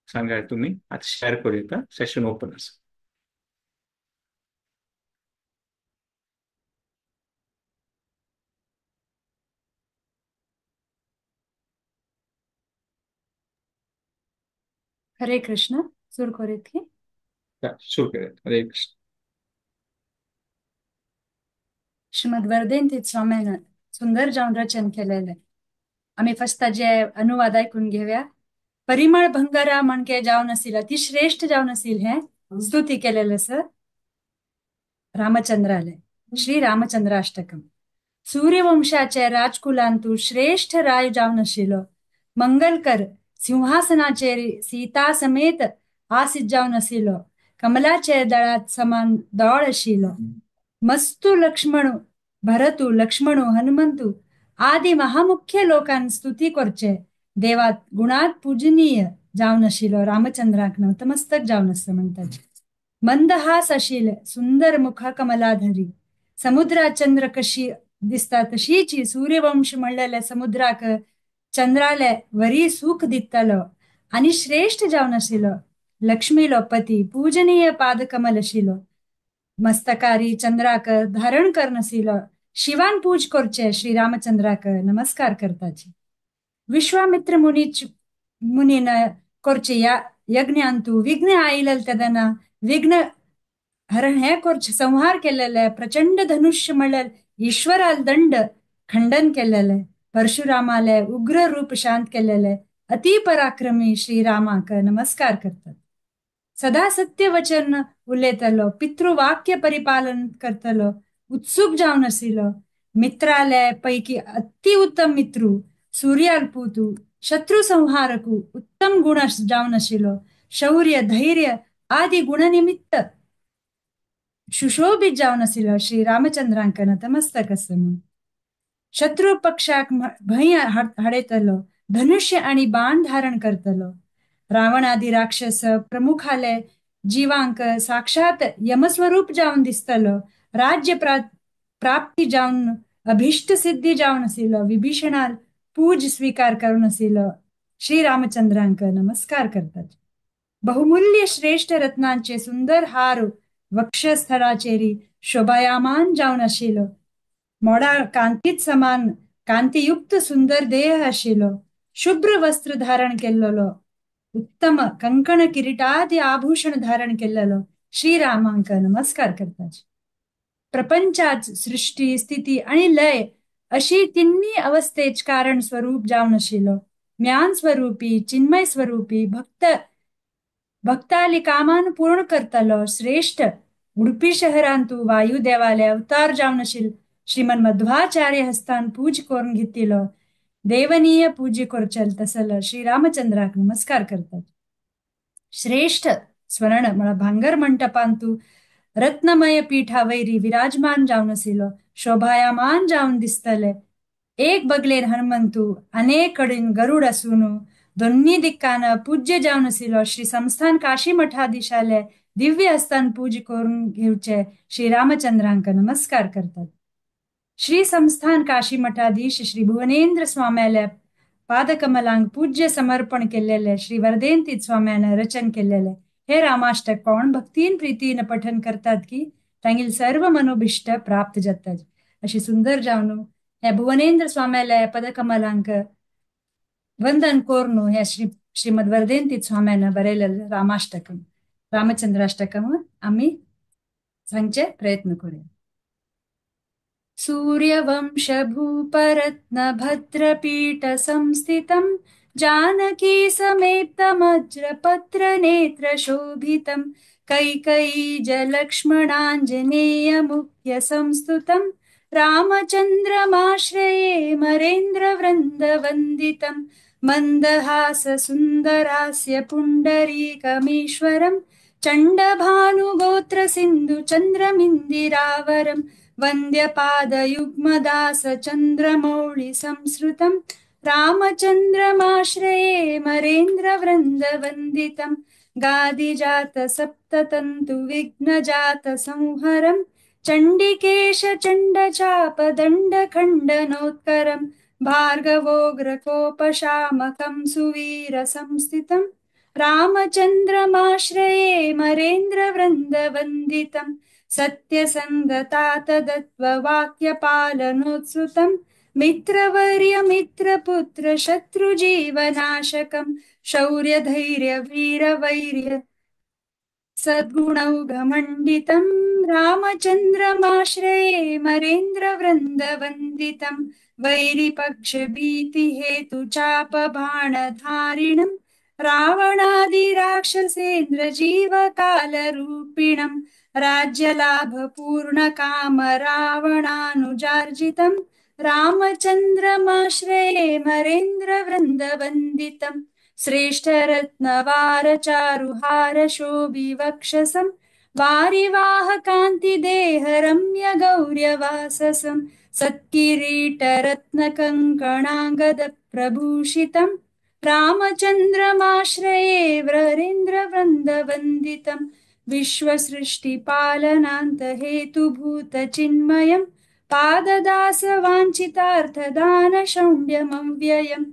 A: सांगा तुमी आतां शेअर करूं येता. सेशन ओपन आसा.
B: हरे कृष्ण. सुरू करूयात की
A: सुरू करूयात. हरे कृष्ण.
B: श्रीमद वरदेन स्वाम्यानं सुंदर जाऊन रचन केलेले आम्ही फक्त ताजे अनुवाद ऐकून घेऊया. परिमळ भंगारा म्हणके जाऊन असील अतिश्रेष्ठ जाऊन असील हे स्तुती केलेलं सर रामचंद्राले. श्री रामचंद्राष्टकम. सूर्यवंशाचे राजकुलांतू श्रेष्ठ राय जाऊन अशिलो मंगलकर सिंहासनाचेर सीता समेत आसीत जाऊन असिलो कमलाचे दळात समान दळ अशिलो मस्तू लक्ष्मणू भरतू लक्ष्मणू हनुमंतू आदी महामुख्य लोकां स्तुती करचे देवात गुणात पूजनीय जावन आशिल्लो रामचंद्राक नतमस्तक जावन आसता म्हणटात. मंदहास आशिल्ले सुंदर मुखा कमलाधरी समुद्रा चंद्र कशी दिसता तशीच सूर्यवंश म्हणलेले समुद्राक चंद्राले वरी सुख दितलो आनी श्रेष्ठ जावन आशिल्लो लक्ष्मीलो पती पूजनीय पादकमल आशिल्लो मस्तकारी चंद्राक धारण करनशिलो शिवान पूज करचे श्री रामचंद्राक नमस्कार करताची. विश्वामित्र मुनीन करचे या यज्ञांतु विघ्न आयिल्ले तेदना विघ्न हरण हे करचे संहार केलेले प्रचंड धनुष्य म्हणल्यार ईश्वराल दंड खंडन केलेले परशुरामाले उग्र रूप शांत केलेले अति पराक्रमी श्रीरामाक नमस्कार करतात. सदा सत्य वचन उलयतलो पितृवाक्य परिपालन करतलो उत्सुक जावन आशिल्लो मित्राले पैकी अति उत्तम मित्रू सूर्याल पुतू शत्रू संहारकू उत्तम गुण जावन आशिल्लो शौर्य धैर्य आदी गुणनिमित्त सुशोभित जावन आशिल्लो श्री रामचंद्रांक नतमस्तक आसा म्हणून. शत्रू पक्षाक भंय हाडयतलो धनुष्य आणि बाण धारण करतलो रावण आदी राक्षस प्रमुखाले जीवांक साक्षात यमस्वरूप जावन दिसतलो राज्य प्राप्ती जावन अभिष्ट सिद्धी जावन आशिल्लो विभीषणाल पूज स्वीकार करून आशिल्लो श्री रामचंद्रांक नमस्कार करतात. बहुमूल्य श्रेष्ठ रत्नांचे सुंदर हार वक्षस्थळाचेरी शोभायामान जावन आशिल्लो मोडा कांतीत समान कांतीयुक्त सुंदर देह आशिल्लो शुभ्र वस्त्र धारण केल्लो उत्तम कंकण किरीटादी आभूषण धारण केल्लो श्रीरामांक नमस्कार करतात. प्रपंचात सृष्टी स्थिती आणि लय अशी तिन्ही अवस्थेच कारण स्वरूप जावन आशिल्लो ज्ञान स्वरूपी चिन्मय स्वरूपी भक्त भक्ताली कामान पूर्ण करतलो श्रेष्ठ उडपी शहरांतु वायुदेवाले अवतार जावन आशिल्लो श्रीमन मध्वाचार्य हस्तान पूज करून घेतिलो देवनीय पूजे करचल तसल श्रीरामचंद्राक नमस्कार करतात. श्रेष्ठ स्वर्ण म्हळ्यार भांगर मंटपांतु रत्नमय पीठावैरी विराजमान जावन आशिल्लो शोभायमान जावन दिसतले. एक बगलेन हनुमंतु अनेक कडेन गरुड आसून दोन्ही दिक्कान पूज्य जावन आशिल्लो श्री संस्थान काशी मठाधीशाले दिव्य हस्तान पूज करून घेवचे श्री रामचंद्रांक नमस्कार करतात. श्री संस्थान काशी मठाधीश श्री भुवनेंद्र स्वाम्याले पादकमलांक पूज्य समर्पण केलेले श्री वर्धेंतीत स्वाम्यान रचन केलेले हे रामाष्टक कोण भक्तीन प्रीतीन पठन करतात की तांगेल सर्व मनोभिष्ट प्राप्त जातात. अशी सुंदर जावन हे भुवनेंद्र स्वाम्याले पदकमलांक वंदन करून हे श्री श्रीमद वर्धेंतीत स्वाम्यान बरयलेले रामाष्टकम रामचंद्राष्टकम आम्ही सांगचे प्रयत्न करूया. सूर्यवंशभूपरत्नभद्रपीठसंस्थितं जानकी समेतमज्रपत्रनेत्रशोभितं कैकयीजलक्ष्मणाञ्जनेयमुख्यसंस्तुतं रामचन्द्रमाश्रये मरेन्द्रवृन्दवन्दितं मन्दहाससुन्दरास्य पुण्डरीकमीश्वरं चण्डभानुगोत्रसिन्धुचन्द्रमिन्दिरावरं वन्द्यपादयुग्मदासचन्द्रमौळिसंसृतं रामचन्द्रमाश्रये मरेन्द्रवृन्दवन्दितं गादिजातसप्ततन्तुविघ्नजातसंहरं चण्डिकेशचण्डचापदण्डखण्डनोत्करं भार्गवोग्रकोपशामकं सुवीरसंस्थितं रामचन्द्रमाश्रये मरेन्द्रवृन्दवन्दितं सत्यसन्धतातदत्ववाक्यपालनोत्सुतं मित्रवर्यमित्रपुत्रशत्रुजीवनाशकं शौर्यधैर्यवीरवैर्य सद्गुणौघमण्डितं रामचन्द्रमाश्रये मरेन्द्रवृन्दवन्दितं वैरिपक्षभीतिहेतुचापबाणधारिणं रावणादिराक्षसेन्द्रजीवकालरूपिणं राज्यलाभपूर्णकाम रावणानुजार्जितं रामचन्द्रमाश्रये मरेन्द्रवृन्दवन्दितं श्रेष्ठरत्नवारचारुहारशोभिवक्षसं वारिवाहकान्तिदेहरम्यगौर्यवाससं सत्किरीटरत्नकङ्कणाङ्गदप्रभूषितं रामचन्द्रमाश्रये वरेन्द्रवृन्दवन्दितं विश्वसृष्टिपालनान्तहेतुभूतचिन्मयं पाददासवाञ्छितार्थदानशौण्ड्यमव्ययं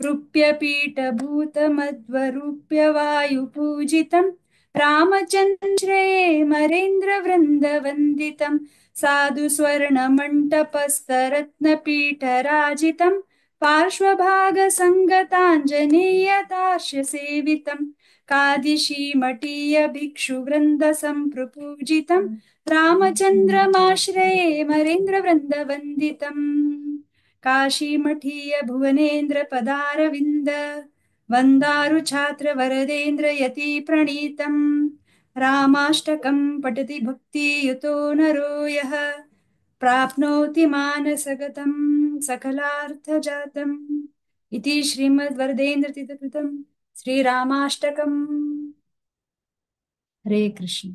B: रूप्यपीठभूतमध्वरूप्यवायुपूजितं रामचन्द्रये मरेन्द्रवृन्दवन्दितं साधुस्वर्णमण्टपस्थरत्नपीठराजितं पार्श्वभागसङ्गताञ्जनेयतार्श्यसेवितं कादिशीमठीयभिक्षुवृन्दसम्प्रपूजितं रामचन्द्रमाश्रये मरेन्द्रवृन्दवन्दितं काशीमठीय भुवनेन्द्रपदारविन्द वन्दारुछात्रवरदेन्द्र यतिप्रणीतं रामाष्टकं पठति भक्तियुतो नरो यः प्राप्नोति मानसगतं सकलार्थजातम्. इति श्रीमद्वरदेन्द्रतीर्थकृतं श्रीरामाष्टकम्. हरे कृष्ण.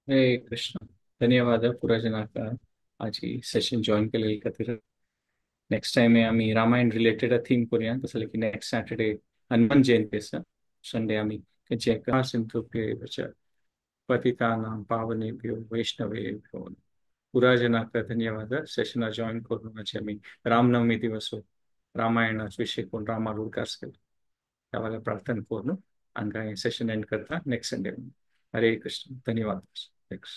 A: हरे कृष्ण. धन्यवाद पुरा जनाक आज सेशन जॉईन केलेले खातीर. नेक्स्ट टाइम आमी रामायण रिलेटेड थीम करूया, तसं की नेक्स्ट सॅटर्डे हनुमान जयंती आसा. संडे आमी खंयचे सिंधुभ्यो पतितानां पावनेभ्यो वैष्णवेभ्यो. पुरा जनाक धन्यवाद सेशना जॉईन करून आज आमी रामनवमी दिवस रामायणाचो विशय कोण रामा उडगास केलो त्या वेळार प्रार्थना करून हांगा हें सेशन एंड करता नेक्स्ट संडे. हरे कृष्ण. धन्यवाद. Thanks.